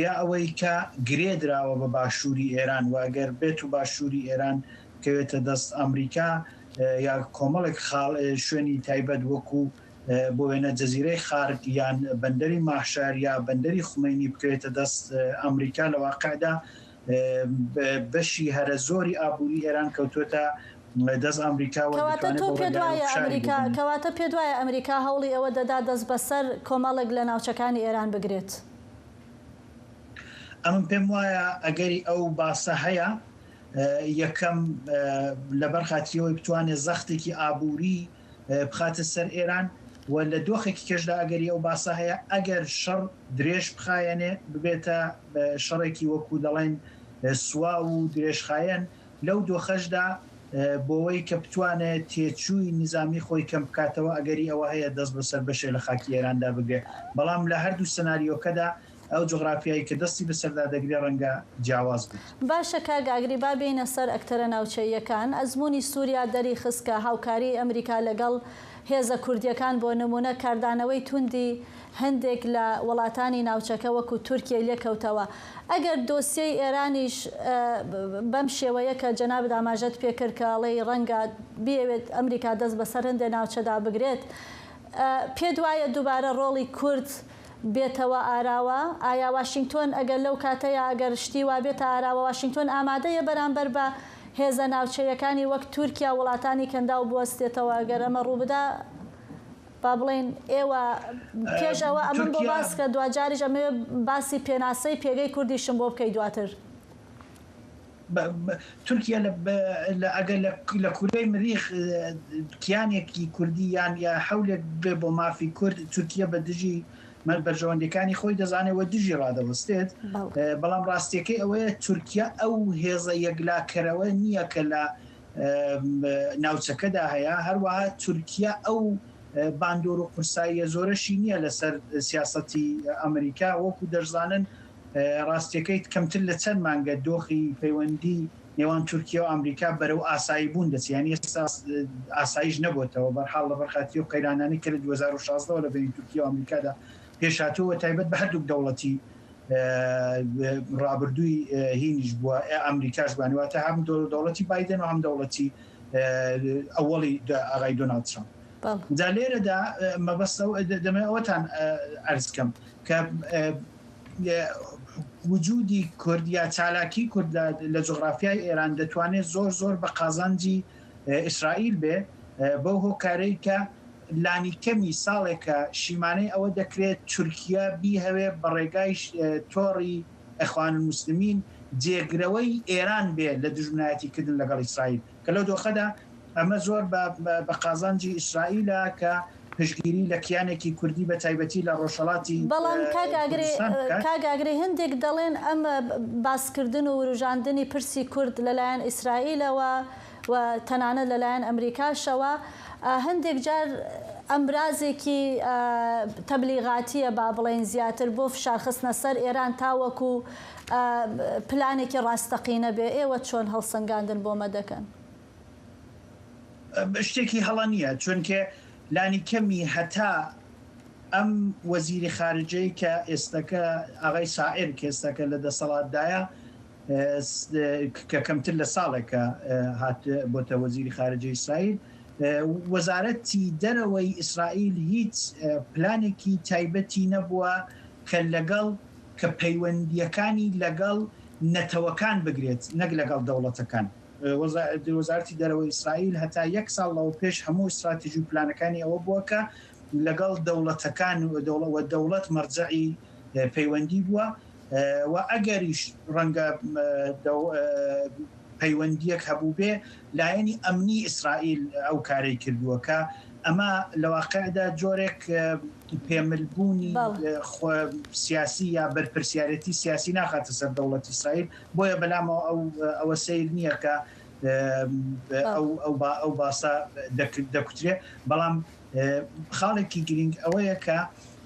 یا ئەوەی کە گرێ دراوە بە باشووری ئێران، و ئەگەر بێت و باشووری ئێران بکەوێتە دەست ئەمریکا، یا کۆمەڵێک خاڵ، شوێنی تایبەت وەکو بۆ وێنە جەزیرەی خارک یان بەندەری ماهشار یا بەندەری خومەینی بکەوێتە دەست ئەمریکا، لە واقعدا بەشی هەرە زۆری ئابووری ئێران کەوتووەتە دەست ئەمریکا و کەواتە دەتوانێت تۆ بەو پێت ڕێگایە وایە ئەمریکا، کەواتە پێت وایە ئەمریکا هەوڵی ئەوە دەدا دەست بەسەر کۆمەڵێک لە ناوچەکانی ئێران بگرێت؟ ئەمن پێم وایە ئەگەری ئەو باسە هەیە. یەکەم، لەبەر خاتریەوەی بتوانێت زەختێکی ئابووری بخاتە سەر ئێران، و لە دۆخێکی کەشدا ئەگەری ئەو باسە هەیە، ئەگەر شەڕ درێژ بخایەنێ ببێتە شەڕێکی وەکو دەڵێن سواو و درێژخایەن، لەو دۆخەشدا بۆوەی کە بتوانێت تێچووی نظامی خۆی کەم بکاتەوە، ئەگەری ئەوە هەیە دەست بەسەر بەشێ لە خاکی ئێراندا بگرێ. بەڵام لە هەردوو سناریۆکەدا ئەو جغرافیایی کە دەستی بەسەردا دەگرێ ڕەنگە جیاواز بێت. باشە کاک ئاگری، با بێینە سەر ئەکتەرە ناوچەییەکان. ئەزموونی سووریا دەریخست کە هاوکاریی ئەمریکا لەگەڵ هێزە کوردییەکان، بۆ نموونە کاردانەوەی توندی هەندێک لە وڵاتانی ناوچەکە وەکو تورکیای لێکەوتەوە. ئەگەر دۆسیەی ئێرانیش بەم شێوەیە کە جەنابت ئاماژەت پێکرد کە ئەڵێی ڕەنگە بیەوێت ئەمریکا دەست بەسەر هەندێ ناوچەدا بگرێت، پێت وایە دووبارە ڕۆڵی کورد بێتەوە ئاراوە؟ ئایا واشینگتۆن ئەگەر لەو کاتەیا ئەگەر شتی وا بێتە ئاراوە، واشینگتۆن ئامادەیە بەرامبەر بە هێزە ناوچەییەکانی وەک تورکیا وڵاتانی کەنداو بوەستێتەوە؟ ئەگەر ئەمە ڕوو بدا، با بڵێن ئێوە پێش ئەوە ئەمن بۆ باس کە دواجاریش ئەمەوێ باسی پێناسەی پێگەی کوردیشم بۆ بکەی دواتر. تورکیا لە ئەگەر لە کورەی مریخ کیانێکی کوردی یان یا حەولێک بێ بۆ مافی کورد، تورکیا بە دژی بەرژەوەندیەکانی خۆی دەزانێت و دژی ڕادەوەستێت. بەڵام ڕاستیەکەی ئەوەیە تورکیا ئەو هێزە یەکلاکەرەوە نییە کە لە ناوچەکەدا هەیە. هەروەها تورکیا ئەو باندۆر و قورساییە زۆرەشی نییە لەسەر سیاسەتی ئەمریکا. وەکو دەشزانن ڕاستیەکەی کەمتر لە چەند مانگە دۆخی پەیوەندی نێوان تورکیا و ئەمریکا بەرەو ئاسایی بوون دەچێت. یعنی ئێستا ئاساییش نەبووەتەوە. بەرحاڵ لە بەرخاتی و قەیرانانی کە لە دوو هەزار و شازدە لە بینی تورکیا و ئەمریکادا پێشهاتووە، تایبەت بە هەردووک دەوڵەتی ڕابردووی هینیش بووە، ئەمریکاش بووە، واتە هەم دەوڵەتی بایدن و هەم دەوڵەتی ئەوەڵی ئاغای دۆناڵد ترامپ. جا لێرەدا مەبەست دەمێ ئەوەتان ئەرز کەم کە وجودی کورد یا چالاکی کورد لە جغرافیای ئێران دەتوانێت زۆر زۆر بە قازانجی ئیسرائیل بێ، بەو هۆکارەی کە لانی کەمی ساڵێکە شیمانەی ئەوە دەکرێت تورکیا بیهەوێ بە ڕێگای تۆڕی ئەخوان المسلمین جێگرەوەی ئێران بێ لە دژمنایەتی کردن لەگەڵ ئیسرائیل، کە لەو دۆخەدا ئەمە زۆر بە قازانجی ئیسرائیلە کە پشتگیری لە کیانێکی کوردی بە تایبەتی لە ڕۆژهەڵاتی، بەڵام ئە، کاک ئاگرێ، کوردستان بکات. کاک ئاگرێ، هندێک دەڵێن ئەم باسکردن و وروژاندنی پرسی کورد لەلایەن ئیسرائیلەوە و تەنانەت لەلایەن ئەمریکاشەوە، ئە، هەندێک جار ئەمرازێکی، ئە، تەبلیغاتیە، با بڵێن زیاتر بۆ فشارخستنە سەر ئێران تاوەکو، ئە، پلانێکی ڕاستەقینە بێ. ئێوە چۆن هەڵسەنگاندن بۆمە دەکەن؟ شتێکی هەڵە نییە، چونکە لانی کەمی هەتا ئەم وەزیری خارجەی کە ئێستەکە ئاغای سائر کە ئێستەکە لە دەسەڵاتدایە، ئە، س-، کە کەمتر لە ساڵێکە، ئە، هات بۆتە وەزیری خارجەی ئیسرائیل. ئە، وەزارەتی دەرەوەی ئیسرائیل هیچ، ئە، پلانێکی تایبەتی نەبووە کە لەگەڵ، کە پەیوەندیەکانی لەگەڵ نەتەوەکان بگرێت، نەک لەگەڵ دەوڵەتەکان. وەزا-، وەزارەتی دەرەوەی ئیسرائیل هەتا یەک ساڵ لەوە پێش هەموو استراتیژی و پلانەکانی ئەوە بووە کە لەگەڵ دەوڵەتەکان و دەوڵە-، و دەوڵەت مەرجعی، ئە، پەیوەندی بووە، ئە، و ئەگەریش ڕەنگە، ئە، دەو-، ئە، پەیوەندیەک هەبوو بێ، لایەنی ئەمنی ئیسرائیل ئەو کارەی کردووە کە ئەمە لە واقعدا جۆرێک، ئە، پێملبوونی، بەڵێ. ئە، خۆ سیاسی یا بەرپرسیارەتی سیاسی ناخاتە سەر دەوڵەتی ئیسرائیل. بۆیە بەلام ئەو، ئەو، ئەوە سەیر نییە کە، ئە، بەڵێ. ئەو، ئەو با-، ئەو باسە دەک-، دەکوترێ. بەڵام، ئە، خاڵێکی گرنگ ئەوەیە کە،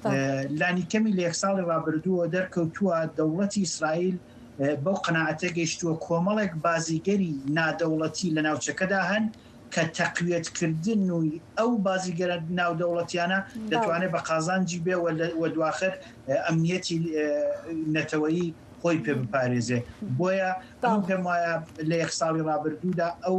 بەڵێ. ئە، لانی کەمی لە یەک ساڵی ڕابردووە دەرکەوتووە دەوڵەتی ئیسرائیل، ئە، بەو قەناعەتە گەیشتووە کۆمەڵێک بازیگەری نادەوڵەتی لە ناوچەکەدا هەن کە تەقویەتکردن و ئەو بازیگەرە ناودەوڵەتیانە بەڵێ. دەتوانێت بە قازانجی بێ و لە، و دواخر، ئە، ئەمنیەتی، ئە، نەتەوەیی خۆی پێ بپارێزێ. بۆیە من بەڵێ. پێم وایە لە یەک ساڵی ڕابردوودا ئەو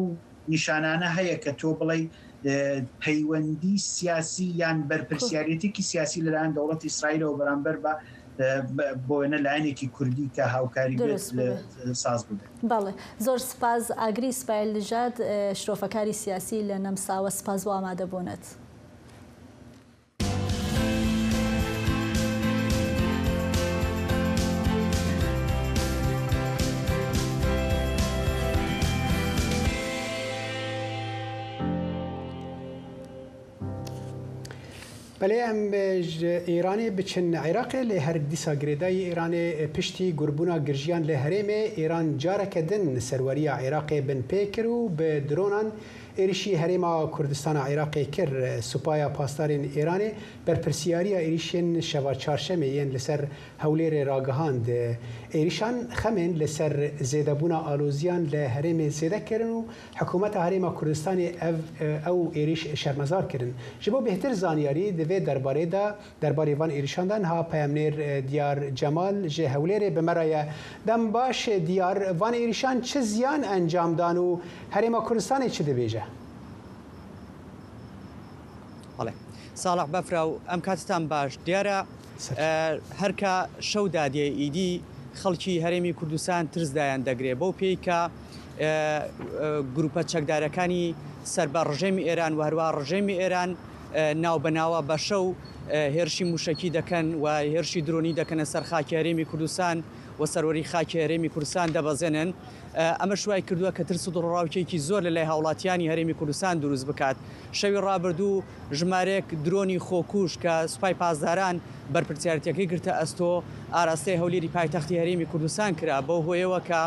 نیشانانە هەیە کە تۆ بڵێ، ئە، پەیوەندی سیاسی یان بەرپرسیارەتێکی سیاسی لەلایەن دەوڵەتی ئیسرائیلەوە بەرامبەر بە، ئە، بە، بۆ وێنە لایەنێکی کوردی کە هاوکاری بێت، دروست ببێت. ئە، ساز ببێت. بەڵێ. زۆر سپاس ئاگری ئیسماعیل نژاد، ئە، شرۆفەکاری سیاسی لە نەمساوە. سپاس بۆ ئامادەبوونت. Belê, em ji Îranê biçin Iraqê, lê her dîsa girêdayî Îranê piştî gurbûna girjiyan li herêmê, Îran careke din serweriya Iraqê binpê kir û bi dronan êrişî herêma Kurdistana Iraqê kir. Supaya Pasdarên Îranê berpirsiyariya êrişên şeva çarşemê yên li ser Hewlêrê ragihand. Êrişan xemên li ser zêdebûna aloziyan li herêmê zêde kirin û Hikûmeta Herêma Kurdistanê ev, ew êrîş şermezar kirin. Ji bo bêhtir zanyarî di vê derbarê de, derbarê van êrîşan de niha peyamnêr, e, Diyar Cemal ji Hewlêrê bi me re ye. Dem baş, e, Diyar, van êrîşan çi ziyan encam dan û Herêma Kurdistanê çi dibêje? بەڵێ. ساڵح بەفرا و ئەم کاتتان باش. دیارە، سەر. ئە، هەر کە شەو دادیە ئیدی، خەڵکی هەرێمی کوردستان ترس دایان دەگرێ. بەو پێی کە، ئە، ئە، گروپە چەکدارەکانی سەر بە ڕژێمی ئێران و هەروە ڕژێمی ئێران، ئە، ناو بە ناوە بە شەو، ئە، هێرشی موشەکی دەکەن و هێرشی درۆنی دەکەنە سەر خاکی هەرێمی کوردستان و سەروەری خاکی هەرێمی کوردستان دەبەزێنن. ئە، ئەمە شوای کردووە کە ترس و دڵڕاوکێکی زۆر لە لای هاوڵاتیانی هەرێمی کوردستان دروست بکات. شەوی ڕابردوو ژمارەیەک درۆنی خۆکوژ کە سوپای پاسداران بەرپرسیارەتەکەی گرتە ئەستۆ، ئاراستەی هەولێری پایتەختی هەرێمی کوردستان کرا. بەو هۆیەوە کە،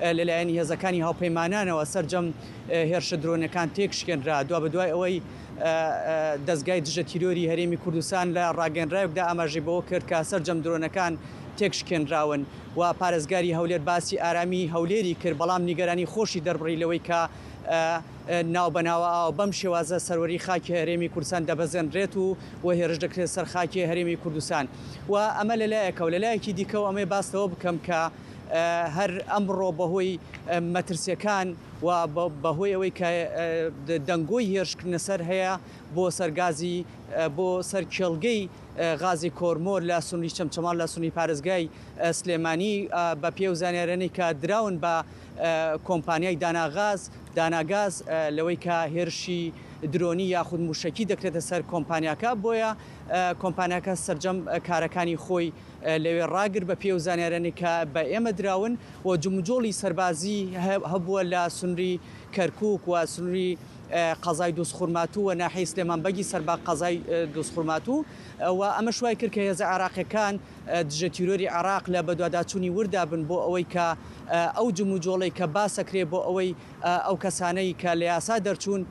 ئە، لەلایەنی هێزەکانی هاوپەیمانانەوە سەرجەم، ئە، هێرشە درۆنەکان تێکشکێنرا. دوا بە دوای ئەوەی، ئە، ئە، دەستگای دژە تیرۆری هەرێمی کوردستان لە ڕاگەیەنراوێکدا ئاماژەی بەوە کرد کە سەرجەم درۆنەکان تێکشکێنراون و پارێزگاری هەولێر باسی ئارامی هەولێری کرد، بەڵام نیگەرانی خۆشی دەربڕی لەوەی کە، ئە، ئە، ناو بە ناوە ئاو بەم شێوازە سەروەری خاکی هەرێمی کوردستان دەبەزێنرێت و، و هێرش دەکرێت سەر خاکی هەرێمی کوردستان. و ئەمە لە لایەکە و لە لایەکی دیکە و ئەمەی باستەوە بکەم کە، ئە، هەر ئەمڕۆ بەهۆی، ئە، مەترسیەکان و بە-، بەهۆی ئەوەی کە، ئە، د-، دەنگۆی هێرشکردنە سەر هەیە بۆ سەرگازی، ئە، بۆ سەر کێڵگەی، ئە، غازی کۆرمۆر لە سنووری چەمچەماڵ لە سنووری پارێزگای، ئە، سلێمانی، ئە، بە پێی و زانیارانی کە دراون بە، ئە، کۆمپانیای داناغاز، داناگاز، ئە، لەوەی کە هێرشی درۆنی یاخود موشەکی دەکرێتە سەر کۆمپانیاکە، بۆیە، ئە، کۆمپانیاکە سەرجەم، ئە، کارەکانی خۆی، ئە، لەوێ ڕاگرت. بە پێی و زانیارانی کە بە ئێمە دراون و جموجۆڵی سەربازی هە-، هەبووە لە سنووری کەرکووک و سنووری قەزای دوزخورماتوو و ناحیەی سلێمان بەگی سەر بە قەزای دوزخورماتوو. و ئەمەش وای کرد کە هێزە عێراقیەکان دژە تیرۆری عێراق لە بەدواداچوونی وردا بن بۆ ئەوەی کە ئەو جم و جۆڵەی کە باسەکرێ بۆ ئەوەی ئەو کەسانەی کە لە یاسا دەرچوون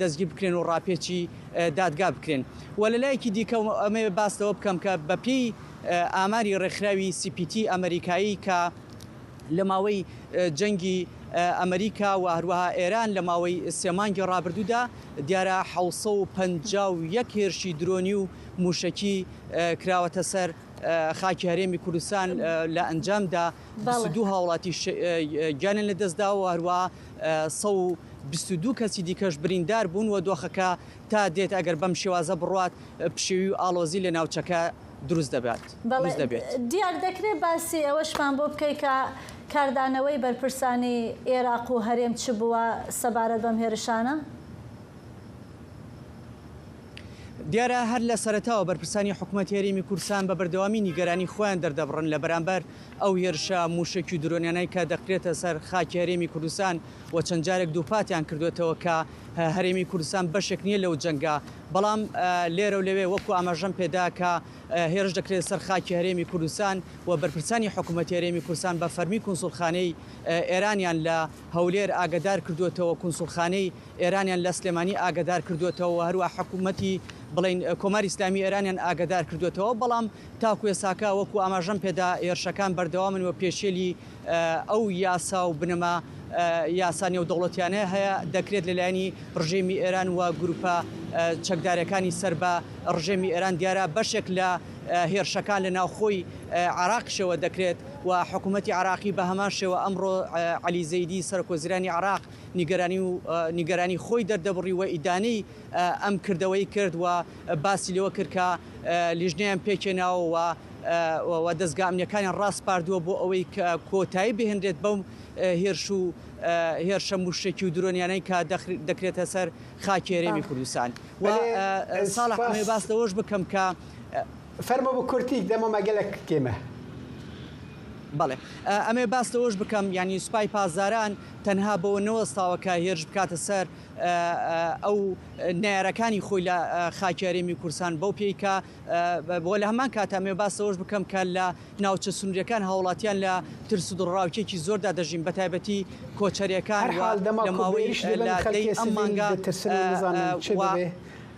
دەستگیر بکرێن و ڕاپێچی دادگا بکرێن. و لە لایەکی دیکە ئەمەیە باستەوە بکەم کە بەپێی ئاماری ڕێکخراوی سی پی تی ئەمریکایی کە لە ماوەی جەنگی ئەمریکا و هەروەها ئێران لە ماوەی سێ مانگی ڕابردوودا دیارە حەوت سەد و پەنجا و یەک هێرشی درۆنی و موشەکی کراوەتە سەر خاکی هەرێمی کوردستان لە ئەنجامدا بیست و دوو هاوڵاتی گیانیان لەدەستدا و هەروەها سەد و بیست و دوو کەسی دیکەش بریندار بوون و دۆخەکە تا دێت ئەگەر بەم شێوازە بڕوات پشێوی و ئاڵۆزی لە ناوچەکە دروست دەبێت. بەڵێ، دروست دەبێت. دیار دەکرێت باسی ئەوەشمان بۆ بکەی کە کاردانەوەی بەرپرسانی ئێراق و هەرێم چ بووە سەبارەت بەم هێرشانە؟ دیارە هەر لە سەرەتاوە بەرپرسانی حکوومەتی هەرێمی کوردستان بە بەردەوامی نیگەرانی خۆیان دەردەبڕن لە بەرامبەر ئەو هێرشە موشەکی و درۆنیانەی کە دەکرێتە سەر خاکی هەرێمی کوردستان و چەند جارێک دووپاتیان کردوێتەوە کە هەرێمی کوردستان بەشێک نییە لەو جەنگە. بەڵام لێرە و لەوێ وەکو ئاماژەم پێدا کە هێرش دەکرێت سەر خاکی هەرێمی کوردستان و بەرپرسانی حکوومەتی هەرێمی کوردستان بە فەرمی کونسوڵخانەی ئێرانیان لە هەولێر ئاگادار کردوێتەوە، کونسوڵخانەی ئێرانیان لە سلێمانی ئاگادار کردوێتەوە و هەروە حکوومەتی بڵین کۆماری ئیسلامی ئێرانیان ئاگادار کردوێتەوە. بەڵام تاکو ئێساکە وەکو ئاماژەم پێدا هێرشەکان بەردەوامن و پێشێلی ئەو یاسا و بنەما یاسا نێودەوڵەتیانە هەیە دەکرێت لەلایەنی ڕژێمی ئێران و گروپە چەکدارەکانی سەر بە ڕژێمی ئێران. دیارە بەشێک لە هێرشەکان لە ناوخۆی عێراقشەوە دەکرێت و حکوومەتی عێراقی بە هەمان شێوە ئەمڕۆ عەلی زەیدی سەرۆکوەزیرانی عێراق نیگەرانی و نیگەرانی خۆی دەردەبڕی و ئیدانەی ئەم کردەوەی کرد و باسی لەوە کرد کە لیژنەیان پێکێناوە و و دەستگا ئەمنیەکانیان ڕاسپاردووە بۆ ئەوەی کە کۆتایی بهێنرێت بەو هێرش و هێرشە موشەکی و درۆنیانەی کە دەکرێتە سەر خاکی هەرێمی کوردستان. و ساڵح ئەمێ باس لەوەش بکەم کە فەرمە بە کورتی، دەمە مە گەلێک کێمە. بەڵێ، ئەمێ باس لەوەش بکەم، یعنی سوپای پاسداران تەنها بەوە نەوەستاوە کە هێرش بکاتە سەر ئەو نارەکانی خۆی لە خاکی هەرێمی کوردستان، بەو پێی کە بۆ لە هەمان کاتە ئەمێ باس لەوەش بکەم کە لە ناوچە سنووریەکان هاوڵاتیان لە ترس و دڵڕاوکێکی زۆردا دەژین، بە تایبەتی کۆچەریەکان و لە ماوەی لە دەی ئەم مانگە.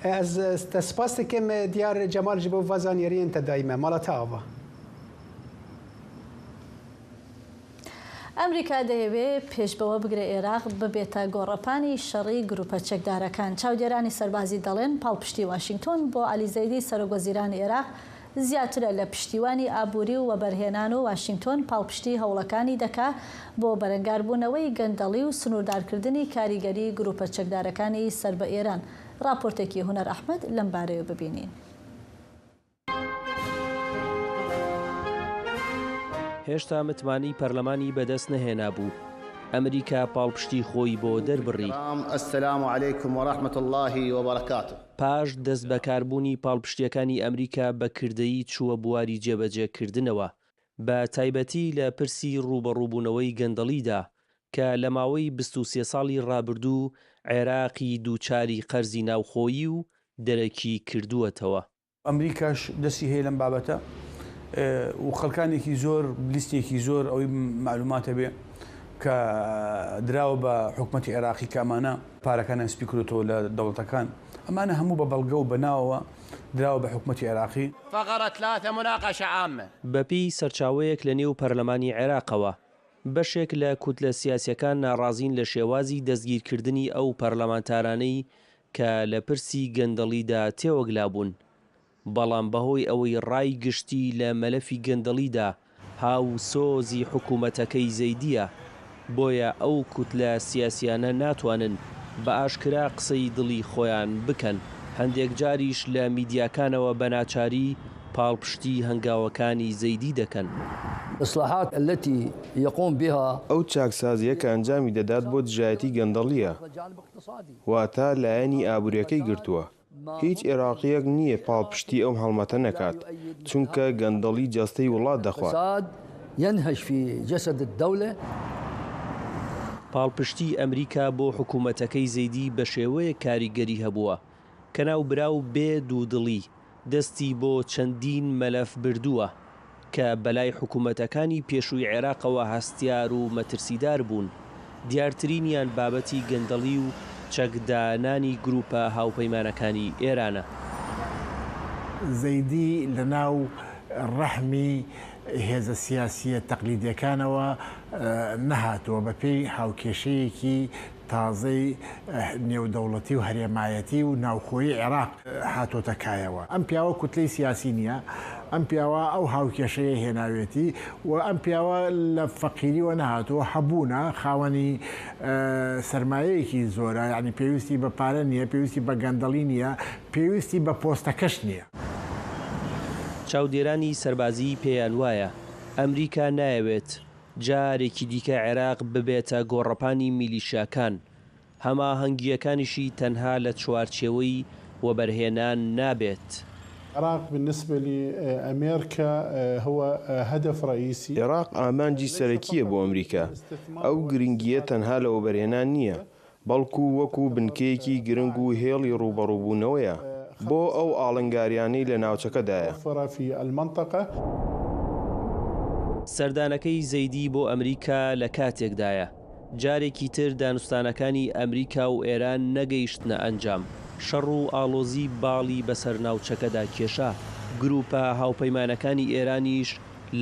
ئەز تە سپاس دەکەم دیار جەمال ji bo va zanîyeriyên te dayî me. Mala te ava. ئەمریکا دەیەوێ پێش بەوە بگرێ ئێراق ببێتە گۆڕەپانی شەڕی گروپە چەکدارەکان. چاودێرانی سەربازی دەڵێن پاڵپشتی واشنگتۆن بۆ عەلی زەیدی سەرۆک وەزیرانی ئێراق زیاترە لە پشتیوانی ئابووری و وەبەرهێنان و واشنگتۆن پاڵپشتی هەوڵەکانی دەکا بۆ بەرەنگاربوونەوەی گەندەڵی و سنووردارکردنی کاریگەری گروپە چەکدارەکانی سەر بە ئێران. راپۆرتێکی هونەر ئەحمەد لەم بارەیە ببینین. هێشتا متمانەی پەرلەمانی بەدەست نەهێنابوو ئەمریکا پاڵپشتی خۆی بۆ دەربڕی. السلام علیکم و رحمت الله و برکاته. پاش دەستبەکاربوونی پاڵپشتیەکانی ئەمریکا بە کردەیی چووە بواری جێبەجێکردنەوە، بە تایبەتی لە پرسی ڕووبەڕووبوونەوەی گەندەڵیدا کە لە ماوەی بیست و سێ ساڵی ڕابردوو عێراقی دووچاری قەرزی ناوخۆیی و دەرەکی کردووەتەوە. ئەمریکاش دەستی هەیە لەم بابەتە و خەڵکانێکی زۆر، لیستێکی زۆر ئەوەی معلوماتە بێ کە دراوە بە حکومەتی عێراقی کە ئەمانە پارەکانیان سپی کردوتەوە لە دەوڵەتەکان. ئەمانە هەموو بە بەڵگە و بە ناوەوە دراوە بە حکومەتی عێراقی. فقرة ثلاثة، مناقشة عامة. بەپێی سەرچاوەیەک لە نێو پەرلەمانی عێراقەوە، بەشێک لە کوتلە سیاسیەکان ناڕازین لە شێوازی دەستگیرکردنی ئەو پەرلەمانتارانەی کە لە پرسی گەندەڵیدا تێوەگلابوون، بەڵام بەهۆی ئەوەی ڕای گشتی لە مەلەفی گەندەڵیدا هاوسۆزی حکومەتەکەی زەیدیە، بۆیە ئەو کوتلە سیاسیانە ناتوانن بە ئاشکرا قسەی دڵی خۆیان بکەن، هەندێک جاریش لە میدیاکانەوە بە ناچاری پاڵپشتی هەنگاوەکانی زەیدی دەکەن. الإصلاحات التي يقوم بها ئەو چاکسازییە کە ئەنجامی دەدات بۆ دژایەتی گەندەڵییە، واتە لایەنی ئابوورییەکەی گرتووە. هیچ عێراقییەک نییە پاڵپشتی ئەو هەڵمەتە نەکات، چونکە گەندەڵی جەستەی وڵات دەخوات. الفساد ينهش في جسد الدولة. پاڵپشتی ئەمریکا بۆ حکوومەتەکەی زەیدی بە شێوەیەک کاریگەری هەبووە کە ناوبراو بێ دوودڵی دەستی بۆ چەندین مەلەف بردووە کە بەلای حکوومەتەکانی پێشووی عێراقەوە هەستیار و مەترسیدار بوون. دیارترینیان بابەتی گەندەڵی و چەکدانانی گروپە هاوپەیمانەکانی ئێرانە. زەیدی لە ناو ڕەحمی هێزە سیاسیە تەقلیدیەکانەوە نەهاتووە، بە پێی هاوکێشەیەکی تازەی نێودەوڵەتی و هەرێمایەتی و ناوخۆیی عێراق هاتۆتە کایەوە. ئەم پیاوە کوتلەی سیاسی نییە، ئەم پیاوە ئەو هاوکێشەیە هێناوێتی و ئەم پیاوە لە فەقیریوە نەهاتووە، هەبوونە خاوەنی سەرمایەیەکی زۆرە، یعنی پێویستی بە پارە نییە، پێویستی بە گەندەڵی نییە، پێویستی بە پۆستەکەش نییە. چاودێرانی سەربازی پێیان وایە ئەمریکا نایەوێت جارێکی دیکە عێراق ببێتە گۆڕەپانی میلیشیاکان، هەماهەنگییەکانیشی تەنها لە چوارچێوەی وەبەرهێنان نابێت. العراق بالنسبة لأمريكا هو هدف رئيسي. عێراق ئامانجی سەرەکییە بۆ ئەمریکا. ئەو گرنگییە تەنها لە وەبەرهێنان نییە، بەڵکو وەکو بنکەیەکی گرنگ و هێڵی ڕووبەڕووبوونەوەیە بۆ ئەو ئاڵنگاریانەی لە ناوچەکەدایە. سەردانەکەی زەیدی بۆ ئەمریکا لە کاتێکدایە جارێکی تر دانوستانەکانی ئەمریکا و ئێران نەگەیشتنە ئەنجام، شەڕ و ئاڵۆزی باڵی بەسەر ناوچەکەدا کێشا. گروپە هاوپەیمانەکانی ئێرانیش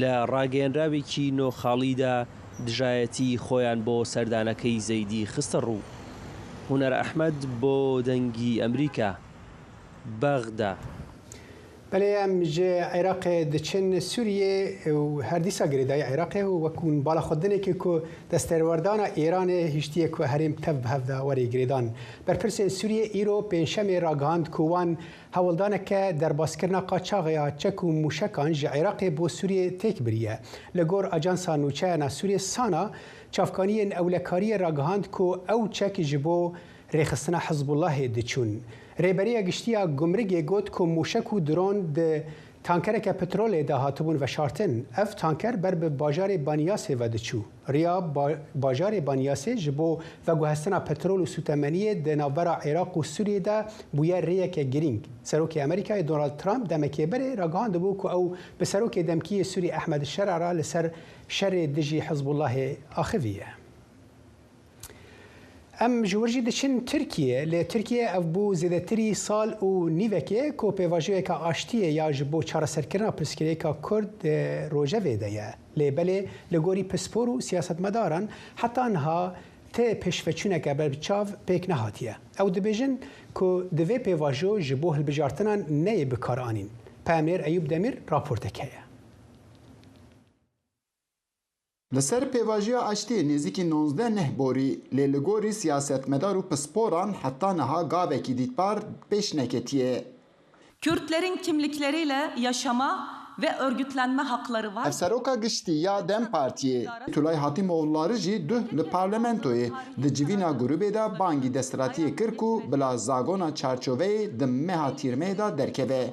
لە ڕاگەیەنراوێکی نۆخاڵیدا دژایەتی خۆیان بۆ سەردانەکەی زەیدی خستە ڕوو. هونەر ئەحمەد بۆ دەنگی ئەمریکا، بەغدا. Belê, em ji Iraqê diçin Sûriyê û her dîsa girêdayî Iraqê û wek hûn bala xwe dinê ku destewerdana Îranê hiştiye ku herêm tev bi hev de were girêdan. Berpirsên Sûriyê îro Pêncşemê ragihand ku wan hewldaneke derbaskirina qaçaxa ya çek û mûşekan ji Iraqê bo Sûriyê têk biriye. Li gor Ajansa Nûçeyana Sûriyê, SANA, çavkaniyên ewlekariyê ragihand ku ew çek ji bo rêxistina Hizbullahê diçûn. Rêberiya Giştî ya Gumrigê got ku mûşek û dron di tankereke petrolê de hatibûn veşartin. Ev tanker ber bi bajarê Banyasê ve diçû. Riya ba-, bajarê Banyasê ji bo veguhestina petrol û sûtemeniyê di navbera Iraq û Sûriyê de bûye rêyeke girîng. Serokê Amerîkayê Donald Trump demekê berê ragihandibû ku ew bi serokê demkî yê Sûrî Ehmed Şera re li ser şerê dijî Hizbullahê axiviye. Em ji wir jî diçin Tirkiye. Li Tirkiye ev bû zêdetirî sal û nîvekê ku pêvajoyeke aştiyê ya ji bo çareserkirina pirsgirêka Kurd di rojevê de ye. Lê belê li gorî pispor û siyasetmedaran heta niha ti pêşveçûneke berbiçav pêk nehatiye. Ew dibêjin ku divê pêvajo ji bo hilbijartinan neyê bikaranîn. Peyamnêr Eyûp Demîr raportek heye. Li ser pêvajoya aştiyê nêzîkî nozdeh neh borî, lê li gorî siyasetmedar û pisporan heta niha gavekî dîtbar pêş neketiye. Kürtlerin kimlikleriyle yaşama ve örgütlenme hakları var. Hevseroka Giştî ya DEM Partiyê, Tulay Hatîmoğulları jî duh li parlamentoyê di civîna grûbê de bangî desthilatiyê kir ku bila zagona çarçoveyê di meha Tîrmehê de derkeve.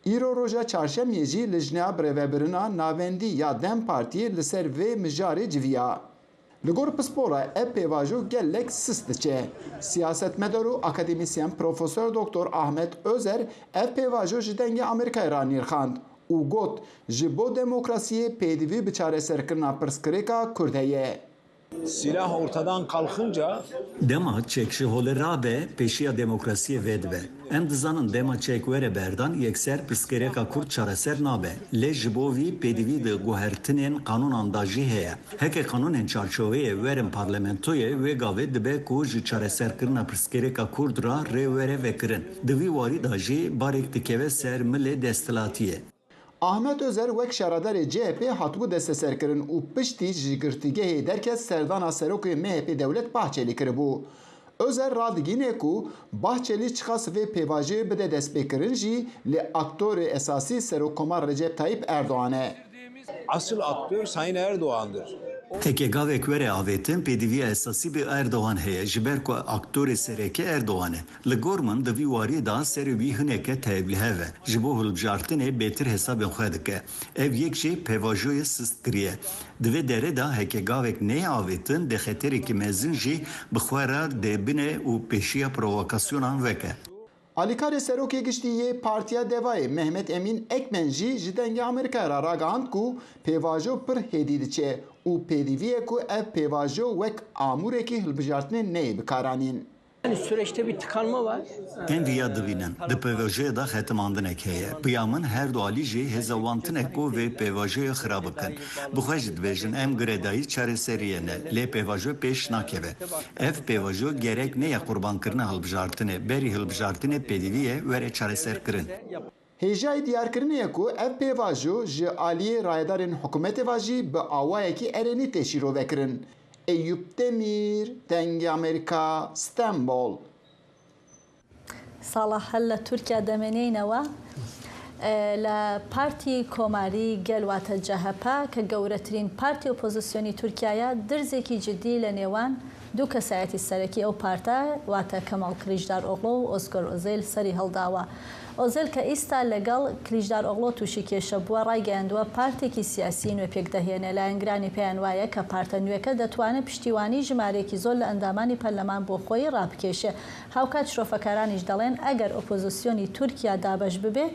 Îro roja çarşemiyê jî lijneya birêvebirina navendî ya DEM Partiyê li ser vê mijarê civiya. Li gor pispora ev pêvajo gelek sist diçe. Siyasetmedar û akademîsyen Profesor Doktor Ahmet Özer ev pêvajo ji Dengê Amerîkayê re nirxand û got, ji bo demokrasiyê pêdivî bi çareserkirina pirsgirêka Kurd heye. Silah ortadan kalkınca. Dema çek ji holê rabe, pêşiya demokrasiyê vedibe. Em dizanin dema çek were berdan, yekser pirsgirêka Kurd çareser nabe. Lê ji bo vî pêdivî di guhertinên qanûnan de jî heye. Heke qanûnên çarçoveyê werin parlamentoyê, wê gavê dibe ku ji çareserkirina pirsgirêka Kurd re rê were vekirin. Di vî warî de jî barek dikeve ser milê desthilatiyê. Ahmet Özer wek şaredarê CHPê hatibû desteserkirin û piştî ji girtîgehê derket serdana serokê MHPê Devlet Bahçelî kiribû. Özer radigihîne ku Bahçelî çiqas vê pêvajoyê bide destpêkirin jî, lê aktorê esasî Serokkomar Recep Tayyip Erdogan e. Asıl aktör Sayın Erdoğan'dır. Heke gavek were avêtin, pêdiviya esasî bi Erdogan heye, ji ber ku aktorê sereke Erdogan e. Li gor min di vî wariyê de serê wî hineke tevlihev e. Ji bo hilbijartinê bêtir hesabên xwe dike. Ev yek jî pêvajoyê sist kiriye. Di vê derê de heke gavek neyê avêtin, dê xeterekî mezin jî bi xwe re dê bine û pêşiya provokasyonan veke. Alîkarê Serokê Giştî yê Partiya Devayê Mehmet Emîn Ekmen jî ji Dengê Amerîkayê re ragihand ku pêvajo pir hêdî diçe û pêdivî ye ku ev pêvajo wek amûrekî hilbijartinê neyê bikaranîn. Yani süreçte bir tıkanma var. Em viya dibînin. Di pêvajoyê de xetimandinek heye. Piya min her du alî jî hêza wan tune ku vê pêvajoyê xira bikin. Bi xwe jî dibêjin, em girêdayî çareseriyê ne, lê pêvajo pêş nakeve. Ev pêvajo gerek neye qurbankirina hilbijartinê, berî hilbijartinê pêdivî ye were çareserkirin. Hêjayî diyarkirinê ye ku ev pêvajo ji aliyê rayedarên hikûmetê ve jî bi awayekî erênî tê şîrove kirin. Eyûp Demîr, Dengê Amerîka, Stenbol. Salah, hel li Tirkiye demê neynewe. E, li Partî Komarî Gel wate C H P, ke gewretirîn partî opozisyonî Tirkiye ye, dirzekî cidî li nêwan du kesayetî serekî ew parte, wate Kemal Kiliçdaroglu û Ozgur Ozel serî hildawe. Ozel ke îsta legel Kiliçdaroglu tûşî kêşe bûwe, raygehandiwe partiyekî siyasî nû pêk dehêne. Layengranî peyan waye ke parte nûyeke detwane piştîwanî jimareyekî zor li endamanî perleman bo xweyî rabikêşe. Hawkat şirofekaranî jî delên eger opozisyonî Tirkiye dabeş bibe,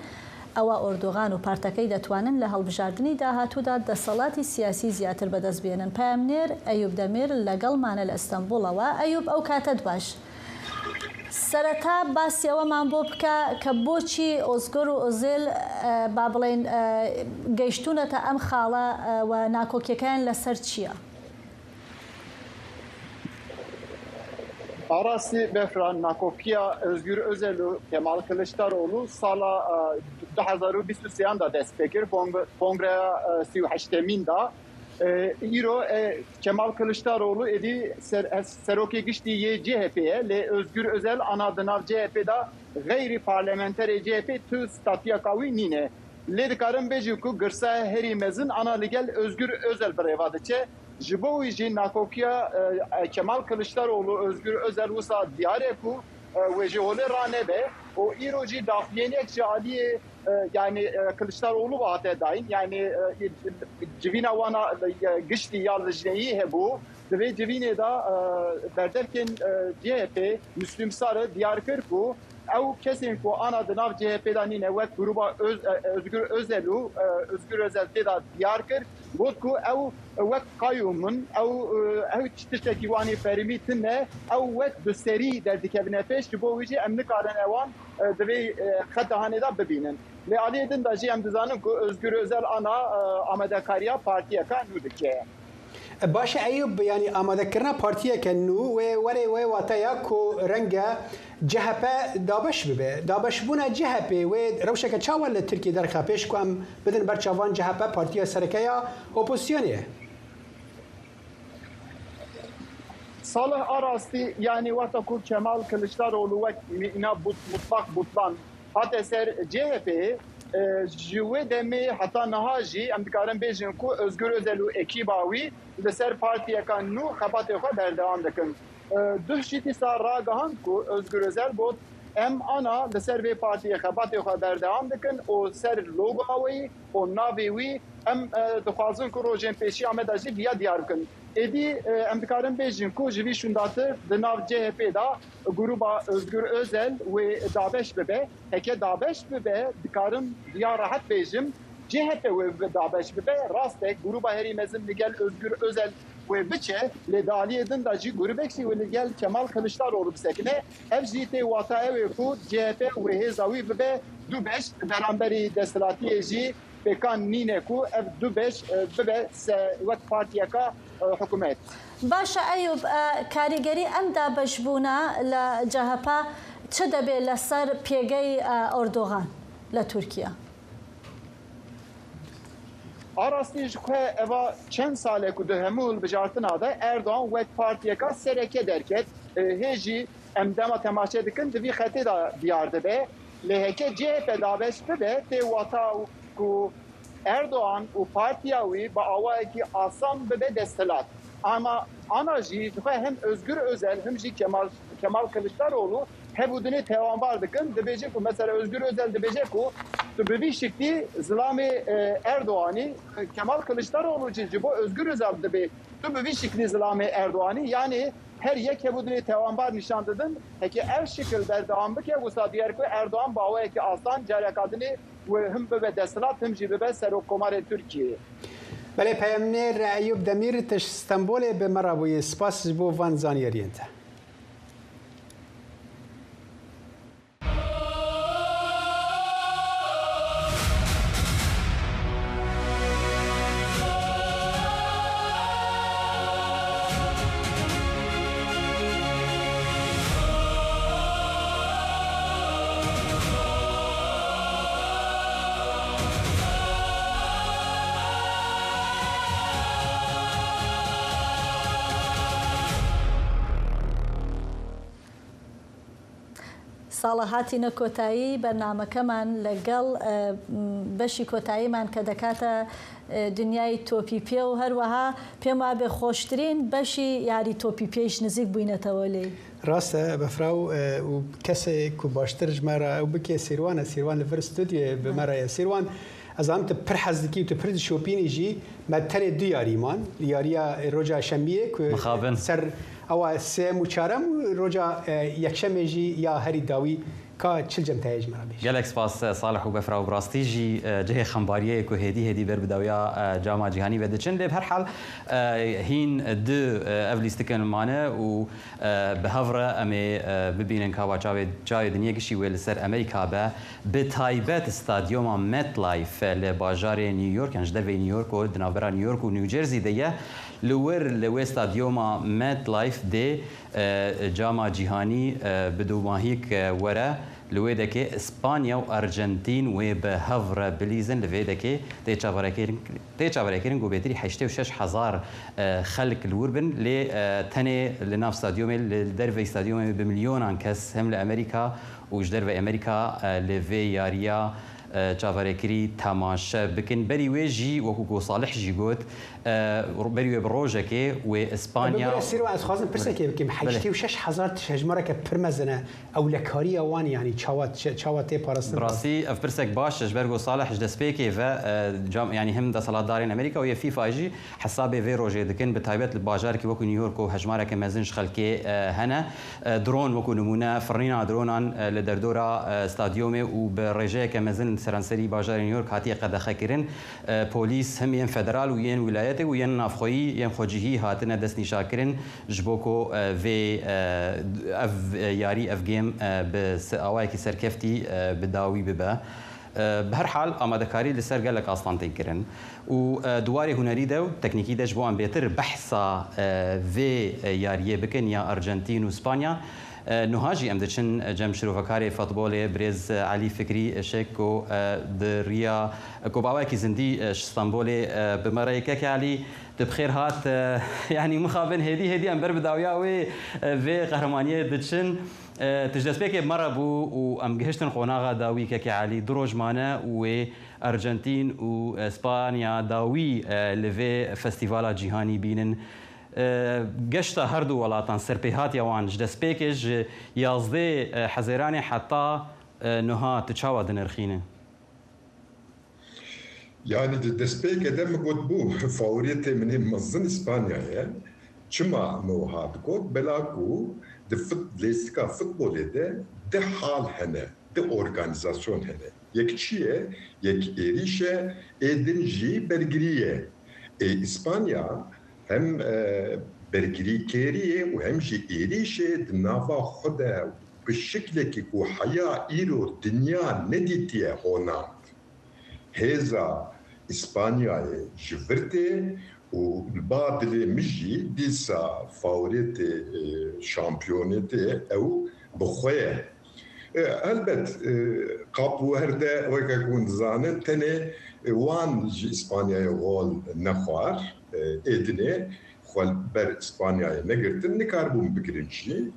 ewa Erdogan û partekey detwanin li hilbijardinî dahatû de desthilatî siyasî ziyatir bi dest bênin. Peyamnêr Eyûp Demîr legel mane li Stenbula we. Eyûp, ew kate di baş. Sereta basî ewe man bo bike ke boçî Ozgur û Ozêl, e, ba bilên, e, geyştûnete em xala, e, we nakokiyekayan li ser çi ye? Arastî Befra, nakokiya Özgür Özel û Kemal Kılıçdaroğlu sala, e, du hezar û bîst û sêyan de dest pê kir, kong-, kongreya, e, sî û heştemîn de. E, îro, e, Kemal Kılıçdaroğlu êdî ser-, e, serokê giştî yê C H P ye, lê Özgür Özel ana di nav C H P de xeyrî parlamenterê C H P tu statuyeka wî nîne. Lê dikarin bêjin ku girsa herî mezin ana li gel Özgür Özel bi rêva diçe. Ji bo wî jî nakokiya, e, Kemal Kılıçdaroğlu, Özgür Özel wisa diyar e ku, e, wê ji holê ranebe û îro jî dapiyênek ji aliyê, e, yani, e, Kılıçdaroğlu ve hate dayîn. Yani, e, civîna wana, e, giştî ya lijneyî hebû. Di vê civînê de, e, berdevkên, e, C H P, Müslüm Sarı diyar kir ku ew kesên ku ana di nav C H P de nîne, wek grûba Öz-, e, Özgür Özel û, e, Özgür Özel tê de diyar kir, got ku ew wek qayûm in, ew, e, ew tiştekî wanî fermî tune, ew wek duserî derdikevine pêş, ji bo wî jî em nikarin ewan, e, di vê, e, xeta hanê de bibînin. Lê aliyê din de jî em dizanin ku Özgür Özel ana, e, amadekariya partiyeka nû dike. Baş e Eyûb, yanî amadekirina partiyeke nû wê werê wê wateya ku renge C H P dabeş bibe. Dabeşbûna C H P wê rewşeke çawa li Tirkiyê derxe pêş ku em bidin ber çavan C H P partiya sereke ya opozisyonê ye? Salih Arastî, yanî wexta ku Kemal Kiliçdaroğlu wek mîna but-, mutlak butlan hate ser C H P, e, ji wê demê heta niha jî em dikarin bêjin ku Özgür Özel û ekîba wî li ser partiyeka nû xebatê xwe berdewam dikin. E, duh jî dîsa ragihand ku Özgür Özel got, em ana li ser vê partiyê xebatê xwe berdewam dikin û ser logoya wî û navê wî em, e, dixwazin ku rojên pêşiya me de jî viya diyar bikin. Êdî, e, em dikarin bêjin ku ji vî şûndatir di nav C H P de grûba Özgür Özel wê dabeş bibe. Heke dabeş bibe, dikarin viya rehet bêjim, C H P wê bi dabeş bibe. Rast e, grûba herî mezin li gel Özgür Özel wê biçe, lê di aliyê din de jî grûbek jî wê li gel Kemal Kılıçdaroğlu bisekine. Ev jî tê wata ew ê ku C H P wê hêza wî bibe du beş, beramberî desthilatiyê jî pêkan nîne ku ev du beş, e, bibe se-, wek partiyeka, e, hikûmet. Baş e Eyûb, e, karîgerî em dabeşbûna li C H P çi debe li ser pêgey, e, Erdogan li Tirkiye? A rastî ji xwe eva çend sal e ku di hemû hilbijartina de Erdogan wek partiyeka sereke derket, e, hê jî em dema temaşe dikin di vî xetê de diyar dibe. Lê heke C H P dabeş bibe, tê wata ku Erdoğan û partiya wî bi awayekî asan bibe desthilat. Ama ana jî dixwe hem Özgür Özel hem jî Kemal, Kemal Kılıçdaroğlu hebûdinê tewanbar dikin. Dibêje ku mesela Özgür Özel dibêje ku tu bi vî şiklî zilamê, e, Erdoğanî, e, Kemal Kılıçdaroğlu jî ji bo Özgür Özel dibê tu bi vî şiklî zilamê Erdoğanî. Yanî her yek hebûdinê tewanbar nîşan didin. Heke ev şikil berdewam bike, wisa diyar ku Erdoğan bi awayekî asan careka dinê û him bibe desthilat, him jî bibe serokkomarê Tirkiyeyê. Belê, peyamnêr Eyûp Demîr, te ji Stenbolê bi me re bûyî. Spas ji bo van zanyariyên te. ساڵە هاتینە کۆتایی بەرنامەکەمان لەگەڵ، ئە، بەشی کۆتاییمان کە دەکاتە، ئە، دنیای تۆپی پێ و هەروەها پێم وابێ خۆشترین بەشی یاری تۆپی پێیش نزیک بووینەتەوە لێی. ڕاستە، بەفراو، ئە، و کەسێک و باشتر ژمارە ئەو بکێ سیروانە، سیروان لە ڤەر ستودیۆ بمەڕەیە. سیروان، ئەزانم tu pir hez dikî û tu pir dişopînî jî. Me tenê du yarî man. Yariya roja şemiyê ku Mixabin. Ser ewa sêyem û çarem û roja, e, yekşemê jî ya herî dawî ka çil cem te heye ji me re bêjî. Gelek spas, e, Salih û Befra û bi rastî jî, e, cihê xembariyê ku hêdî hêdî ber bi dawiya, e, cama cîhanî ve diçin. Lê bi her hal, e, hîn du, e, ev lîstikên mane û, e, bi hev re em ê, e, bibînin ka va çavê, çavê dinyê gişî wê li ser Amerîka be. Bi taybet stadyoma MetLife li bajarê New York, yan ji derveyî New York û di navbera New York û New Jersey de ye. Li wir li wê stadyoma MetLife dê, e, cama cîhanî, e, bi dûmahîk, e, were. Li wê dekê Spanya û Arjantîn wê bi hev re bilîzin. Li vê dekê tê çaverêkirin, tê çaverêkirin ku bêtirî heştê û şeş hezar, e, xelk li wir bin. Lê, e, tenê li nav stadyomê, li derveyî stadyomê bi milyonan kes hem li Amerîka û ji derveyî Amerîka, e, li vê yariya, e, çaverêkirî temaşe bikin. Berî wê jî, wekû ku Salih jî got, e, berî wê bi rojekê wê Îspanya Bi, bi, Sîrwa, ez xwazim pirsekê bikim. Belê. Heştê û şeş hezar tişt hejmareke pir mezin e. Ewlekariya wan, yanî çawa, çawa tê parastin? Bi rastî ev pirsek baş e, ji ber ku Salih ji destpêkê ve, e, cam-, yanî him desthilatdarên Amerîka û yê FIFA jî hesabê vê rojê dikin, bi taybet li bajarekî wekû New York û hejmareke mezin ji xelkê, e, hene. E, dron wekû nimûne, firnîna dronan, e, li derdora, e, stadyomê û bi rêjeyeke mezin li seranserî bajarê New York hatiye qedexekirin. E, polîs him yên federal û yên wîlayetê û yên navxweyî, yên xwecihî hatine destnîşankirin ji bo ku, e, vê, e, ev, e, yarî, ev game, e, bi se-, awayekî serkeftî, e, bi dawî bibe. E, bi her hal, amadekarî li ser gelek astan tên kirin û, e, di warê hunerî de û teknîkî de ji bo em bêtir behsa, e, vê, e, yariyê bikin ya Arjantîn û Spanya, e, nuha jî em diçin, e, cem şirovekarê futbolê birêz, e, Elî Fikrî Işek ku, e, di riya, ku bi awayekî zindî, e, ji Stenbolê, e, bi me re ye. Keke Elî, tu bi xêr hat, e, yanî mixabin hêdî hêdî em ber bi dawiya wê, e, vê qehremaniyê diçin. E, tu ji destpêkê bi me re bû û em gihiştin qonaxa dawî. Keke Elî, du roj mane û wê Arjantîn û, e, Spanya dawî, e, li vê festîvala cîhanî bînin. E, geşta her du welatan, serpêhatiya wan ji destpêkê ji yazdê, e, Hezêranê heta, e, niha tu çawa dinirxîne? Yanî di destpêkê de min got bû, favoriyetê min ê mezin Îspanya ye. Çima min wiha digot? Bela ku di fut-, lêstika futbolê de du hal hene, du organîzasyon hene. Yek çi ye? Yek êrîş e, ê din jî bergirî ye. Ê Îspanya hem, e, bergirîkêrî ye û hem jî êrîş ê di nava xwe de bi şiklekî ku heya îro dinya nedîtiye honand. Hêza Îspanyayê ji vir tê û li ba dilê min jî dîsa favorîtê, e, şampiyonêtê ew bi xwe ye. E, helbet, e, Kap Verde weke ku hûn dizanin tenê, e, wan ji Îspanyayê gol nexwar, e, ê dinê xwe li ber Îspanyayê negirtin, nikaribûn bigirin jî.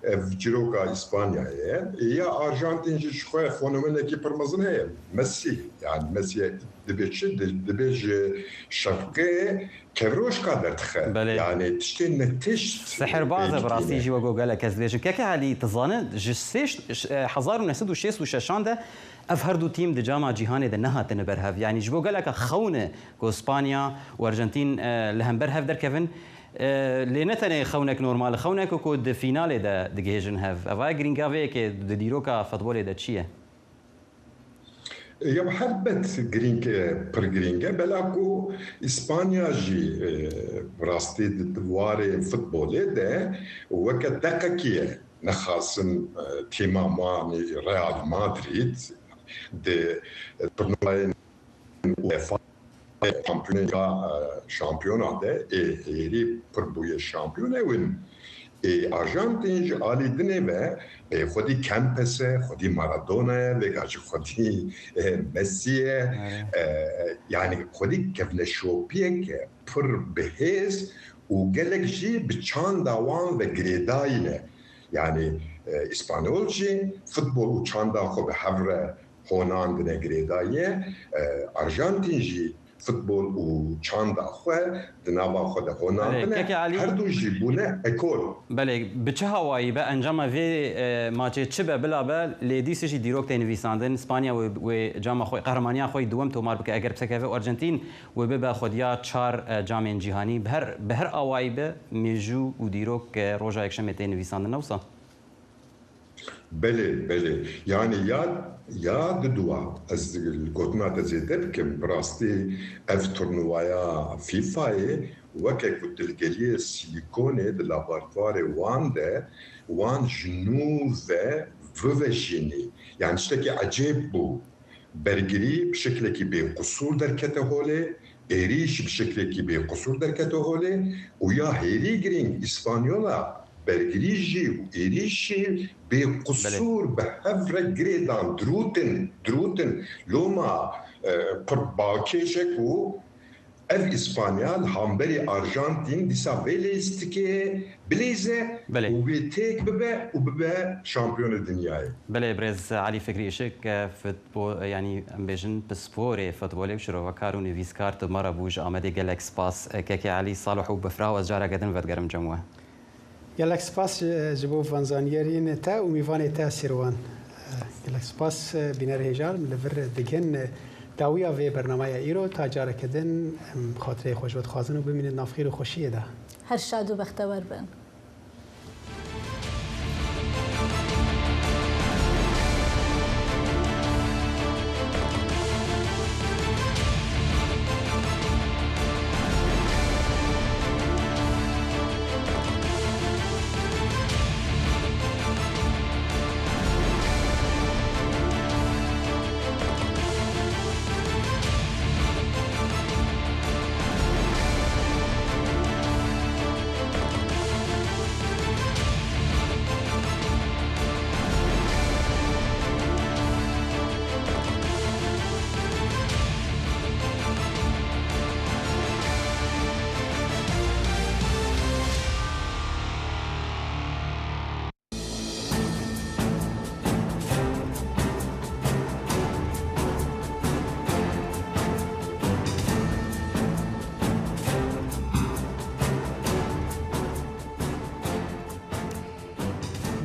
Ev çîroka Îspanyayê ye. Ya Arjantin jî ji xwe fenomenekî pir mezin heye. Messi, yani Messi dibe çi? Di-, dibe ji şefqê kevroşka derdixe. Belê. Yani tiştê netişt Sihirbaz e bi rastî pêkîne. Jî wek ku gelek kes dibêjin. Keke Elî, tu zane ji sê ş-, ş-, e, hezar û neh sed û şêst û şeşan de ev her du tîm di cama cîhanê de nehatine ber hev. Yani ji bo geleka xewn e ku Spanya û Arjantin, e, li hember hev derkevin. E, lê ne tenê xewnek normal, xewnek ku di fînalê de digihêjin hev. Eva girînga vê yekê di dîroka futbolê de çi ye? Ya helbet girîng e, pir girîng e. Bela ku Îspanya jî, e, bi rastî di, di warê futbolê de weke deqekî ye. Nexasim, e, tîma wan Real Madrid di, e, turnuvayên UEFA şampiyonê ya, e, şampiyona de, ê, hêrî pir bûye şampiyonê win. Ê, Arjantin ji alî dinê ve, ê, xwedî Kempes e, xwedî Maradona ye, vêga jî xwedî, e, Messi ye. Evet. E, yani xwedî kevneşopiyek e, pir bihêz û gelek jî bi çanda wan ve girêdayî ne. Yani, e, Îspanyol jî futbol û çanda xwe bi hev re honandine girêdayî ye. E, Arjantin jî futbol û çanda xwe di nava xwe de honandine. Belê, keke Elî. Her du jî bûne ekol. Belê, bi çi hawayî be, encama vê, e, maçê çi be bila be, lê dîsê jî dîrok tê nivîsandin. Spanya wê, wê cama xwe, qehremaniya xwe yê duwem tomar bike. Eger bisekeve Arjantin, wê bibe xwediya çar, e, camên cîhanî. Bi her, bi her awayî be, mêjû û dîrok, e, roja yekşemê tê nivîsandin, ne wisa? Belê, belê. Yani ya, ya diduwa, ez gotina te zêde bikim, bi rastî ev turnuvaya FIFAyê weke ku dilgeliyê silikonê di laboratuvarê wan de, wan ji nû ve biveşînî. Yani tiştekî ecêb bû. Bergirî bi şeklekî bêqusûr derkete holê, êrîş bi şeklekî bêqusûr derkete holê û ya hêrî girîng, Îspanyola bergirî jî û êrîş jî bêqusûr Belê. Bi hev re girêdan, dirûtin, dirûtin. Loma, e, pir balkêş e ku ev Îspanya li hemberî Arjantîn dîsa vê leyîstikê bileyze Belê. Û wê têk bibe û bibe şampiyonê dinyayê. Belê, birêz Elî Fikrî Işik, e, futbol, e, yanî em bêjin pisporê futbolê û şirovekar û nivîskar tu me re bû, ji Amedê gelek spas. E, keke Elî Salih û bifra û ez careke din vedigerim cem we. Gelek spas ji, ji bo vanzaniyerîn te û mîvanê te Sîrwan. E, gelek spas, e, bîner hêjar, min li vir digihên, e, dawiya vê bernameya îro, ta careke din em xatireyê xwe ji we dixwazin û bimînin di nav xêr û xweşiyê de. Her şad û bextewer bin.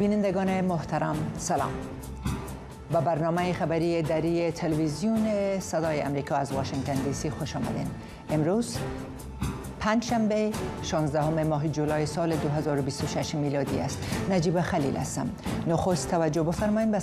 بینندگان محترم، سلام. به برنامهٔ خبری دری تلویزیون صدای امریکا از واشنگتن دی سی خوش آمدین. امروز پنجشنبه، شانزدهم ماه جولای سال دو هزار و بیست و شش میلادی است. نجیب خلیل هستم. نخست توجه بفرمایید به